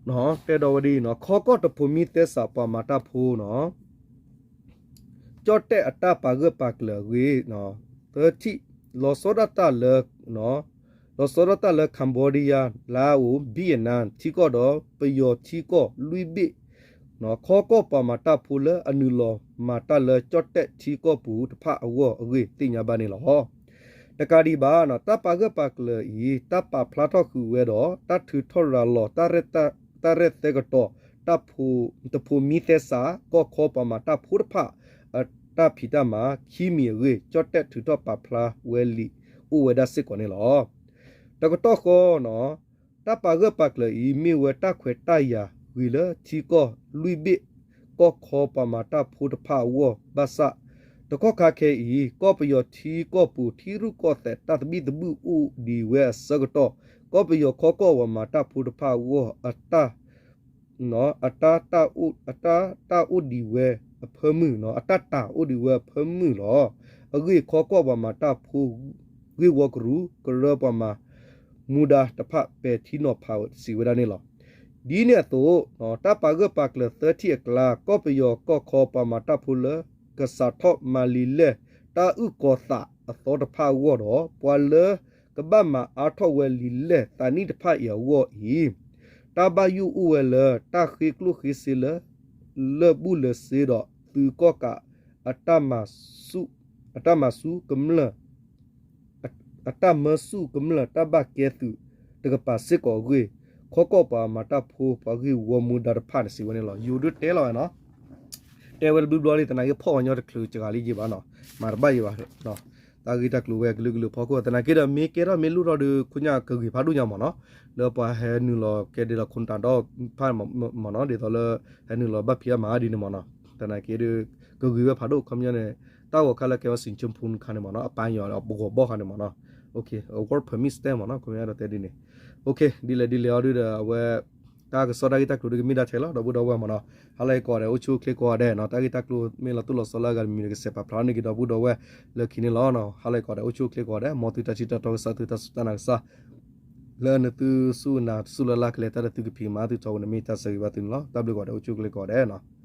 ၤ. တဲဒီးဝဲဒ်အံၤနီၤ, ခီကီၢ်တဖိးမံသဲစးပှၤမၤတၢ်ဖိနီၤ ကၠီၣ်တဲၣ်အတၢ်ပာ်ဂၢၢ်ပာ်ကျၢၤအဂ့ၢ်, သၢထံၣ်, လီၤဆီဒၣ်တၢ်လၢ လီၤဆီဒၣ်တၢ်လၢ Cambodia, Laos, Vietnam ထံကီၢ်ဒီး ပယီၤထံကီၢ်လွံၢ်ဘ့ၣ် ခီကီၢ်ပှၤမၤတၢ်ဖိလၢအနုာ်လီၤမၤတၢ်လၢကၠီၣ်တဲၣ်ထံကီၢ်ပူၤတဖၣ်အဂီၢ်အဂ့ၢ် သ့ၣ်ညါဘၣ်န့ၣ်လီၤ. တကးဒံးဘၣ် တၢ်ပာ်ဂၢၢ်ပာ်ကျၢၤအံၤ တၢ်ပာ်ဖျါထီၣ်ဃုာ်ဝဲဒီး တၢ်ထုးထီၣ်ရၤလီၤ တၢ်ရဲၣ်သဲကတီၤ တၢ်ဖိးမံသဲစး ကီၢ်ခီပှၤမၤတၢ်ဖိတဖၣ် အတၢ်ဖံးတၢ်မၤခံမံၤအဂ့ၢ် ကၠီၣ်တဲၣ်ထုးထီၣ်ပာ်ဖျါဝဲလံာ်အိၣ်ဝဲဒၣ်စ့ၢ်ကီးန့ၣ်လီၤ. တကတီၢ်ဃီ တၢ်ပာ်ဂၢၢ်ပာ်ကျၢၤအံၤ မ့ၢ်ဝဲတၢ်ခွဲးတၢ်ယာ်ဂ့ၤလၢထံကီၢ်လွံၢ်ဘ့ၣ် ကီၢ်ခီပှၤမၤတၢ်ဖိတဖၣ်အဂီၢ်ဘၣ်ဆၣ် တကီၢ်ခါခဲအံၤ ကီၢ်ပယီၤထံကီၢ်ပူၤ ထံရူၢ်ကီၢ်သဲးတၢ်သဘံၣ်သဘုၣ်အိၣ်ဒံးဝဲအဆၢကတီၢ် ကီၢ်ပယီၤခီကီၢ်ပှၤမၤတၢ်ဖိတဖၣ်အဂီၢ် အတၢ် အတၢ် အတၢ်တၢ်အိၣ်ဒံးဝဲအဖၢမုၢ်, အတၢ်တၢ်အိၣ်ဒံးဝဲအဖၢမုၢ်လီၤ. အဂ့ၢ်ခီကီၢ်ပှၤမၤတၢ်ဖိ ဂ့ၢ်ဝီကရူၢ် ကရၢပှၤမၤ မူဒါတဖၣ်ပဲာ်ထံနီၤဖးစံးဝဲဒၣ်န့ၣ်လီၤ. ဒ်န့ၣ်အသိး တၢ်ပာ်ဂၢၢ်ပာ်ကျၢၤသၢထံၣ်အကျါ ကီၢ်ပယီၤကီၢ်ခီပှၤမၤတၢ်ဖိလၢ ကစးထီၣ်မၤလံာ်လဲၢ် တၢ်အုၣ်ကီၤသးအသီတဖၣ်အဂီၢ်ဒီး ပှၤလၢကဘၣ်မၤအါထီၣ်ဝဲလံာ်လဲၢ်သးနံၣ်တဖၣ်အံၤအဂီၢ်အံၤ တၢ်ဘၣ်ယိၣ်အိၣ်ဝဲလၢ တၢ်ဃ့ကျိၣ်ဃ့စ့လၢ လၢာ်ဘူၣ်လၢာ်စ့ဒီး သုးကီၣ်ကး အတၢ်မၤဆူၣ် အတၢ်မၤဆူၣ်ကမျၢၢ် အတၢ်မၤဆူၣ်ကမျၢၢ် တၢ်ဘၣ်ကဲသုးတကပၤစ့ၢ်ကီးအဂ့ၢ် ခီကီၢ်ပှၤမၤတၢ်ဖိပှၤဂ့ၢ်ဝီမူဒါတဖၣ်န့ၣ် စံးဝဲန့ၣ်လီၤ. ယိၤဒုးတဲလီၤဝဲနီၤ တဲဝဲတဘျုးဘျီလံ သနာ်က့ဖီၣ်ဝဲညီတချုးစှၤလံယံာ်ဘၣ်နီၤ, မၤတဘၣ်ယံာ်ဘၣ်. တၢ်ဂ့ၢ်တၢ်ကျိၤဝဲကလုာ်ကလုာ်ဖီခိၣ် သနာ်က့ဒီး မ့ၢ်ကဲထီၣ်မ့ၢ်လိၣ်ထီၣ်ဒီး ခိၣ်ညၣ်ကဂ့ၤဖးဒိၣ်ညါမ့ၢ်နီၤ, လၢပှၤဟဲနုာ်လီၤကဲဒ်လီၤခိၣ်နတၢ်ဒီဖၣ်မ့ၢ်နီၤ, ဒ်သိးလၢဟဲနုာ်လီၤဘၣ်ဖံးဘၣ်မၤဒ်န့ၣ်မ့ၢ်နီၤ, သနာ်က့ဒီး ကဂ့ၤဝဲဖးဒိၣ် ခီပညီန့ၣ် တၢ်ဂီၤခါလၢကဲဝဲ စံၣ်ကၠိဖိတခါန့ၣ်မ့ၢ်နီၤ, အပၢ်ယီၤအပဂီၤဘီၣ်ခါန့ၣ်မ့ၢ်နီၤ, work permit stamp မ့ၢ်နီၤ, ခီပညီဒီးတဲဒ်န့ၣ် ဒ်လဲၣ်ဒ်လဲၣ်အီၤဒုဒီး အဝဲ တၢ်ကစီၣ်တၢ်ဂ့ၢ်တၢ်ကျိၤဒုကမ့ၢ်ဒၣ်ထဲလီၤ ဒီပုၢ်ဒီဝဲၢ်မ့ၢ်နီၤ, ဟါလၢအံၤကိးဂၤဒဲး အိၣ်ဆူၣ်အိၣ်ချ့ကိးဂၤဒဲးနီၤ, တၢ်ဂ့ၢ်တၢ်ကျိၤမ့ၢ်လီၤတိၢ်လီၤဆီလၢအဂၤတမံၤဒီး ကစဲးပာ်ဖျါန့ၢ်က့ၤဒီပုၢ်ဒီဝဲၢ် လၢခံန့ၣ်လီၤ. ဟါလၢအံၤကိးဂၤဒဲး အိၣ်ဆူၣ်အိၣ်ချ့ကိးဂၤဒဲး မ်သုတၢ်ထံၣ်တၢ်တီကစၢ် သုတၢ်စူၢ်တၢ်နာ်ကစၢ် လၢနသုစူၢ်နာ်တစူၢ်လၢ်လၢ်ကလဲၤတၢ်ဒီးသုကဖံးကမၤသုထီဘိန့ၣ် မ့ၢ်တၢ်ဆၢဂ့ၤဘၣ်သုန့ၣ်လီၤ. တၢ်ဘျုးကိးဂၤဒဲး အိၣ်ဆူၣ်အိၣ်ချ့ကိးဂၤဒဲးနီၤ.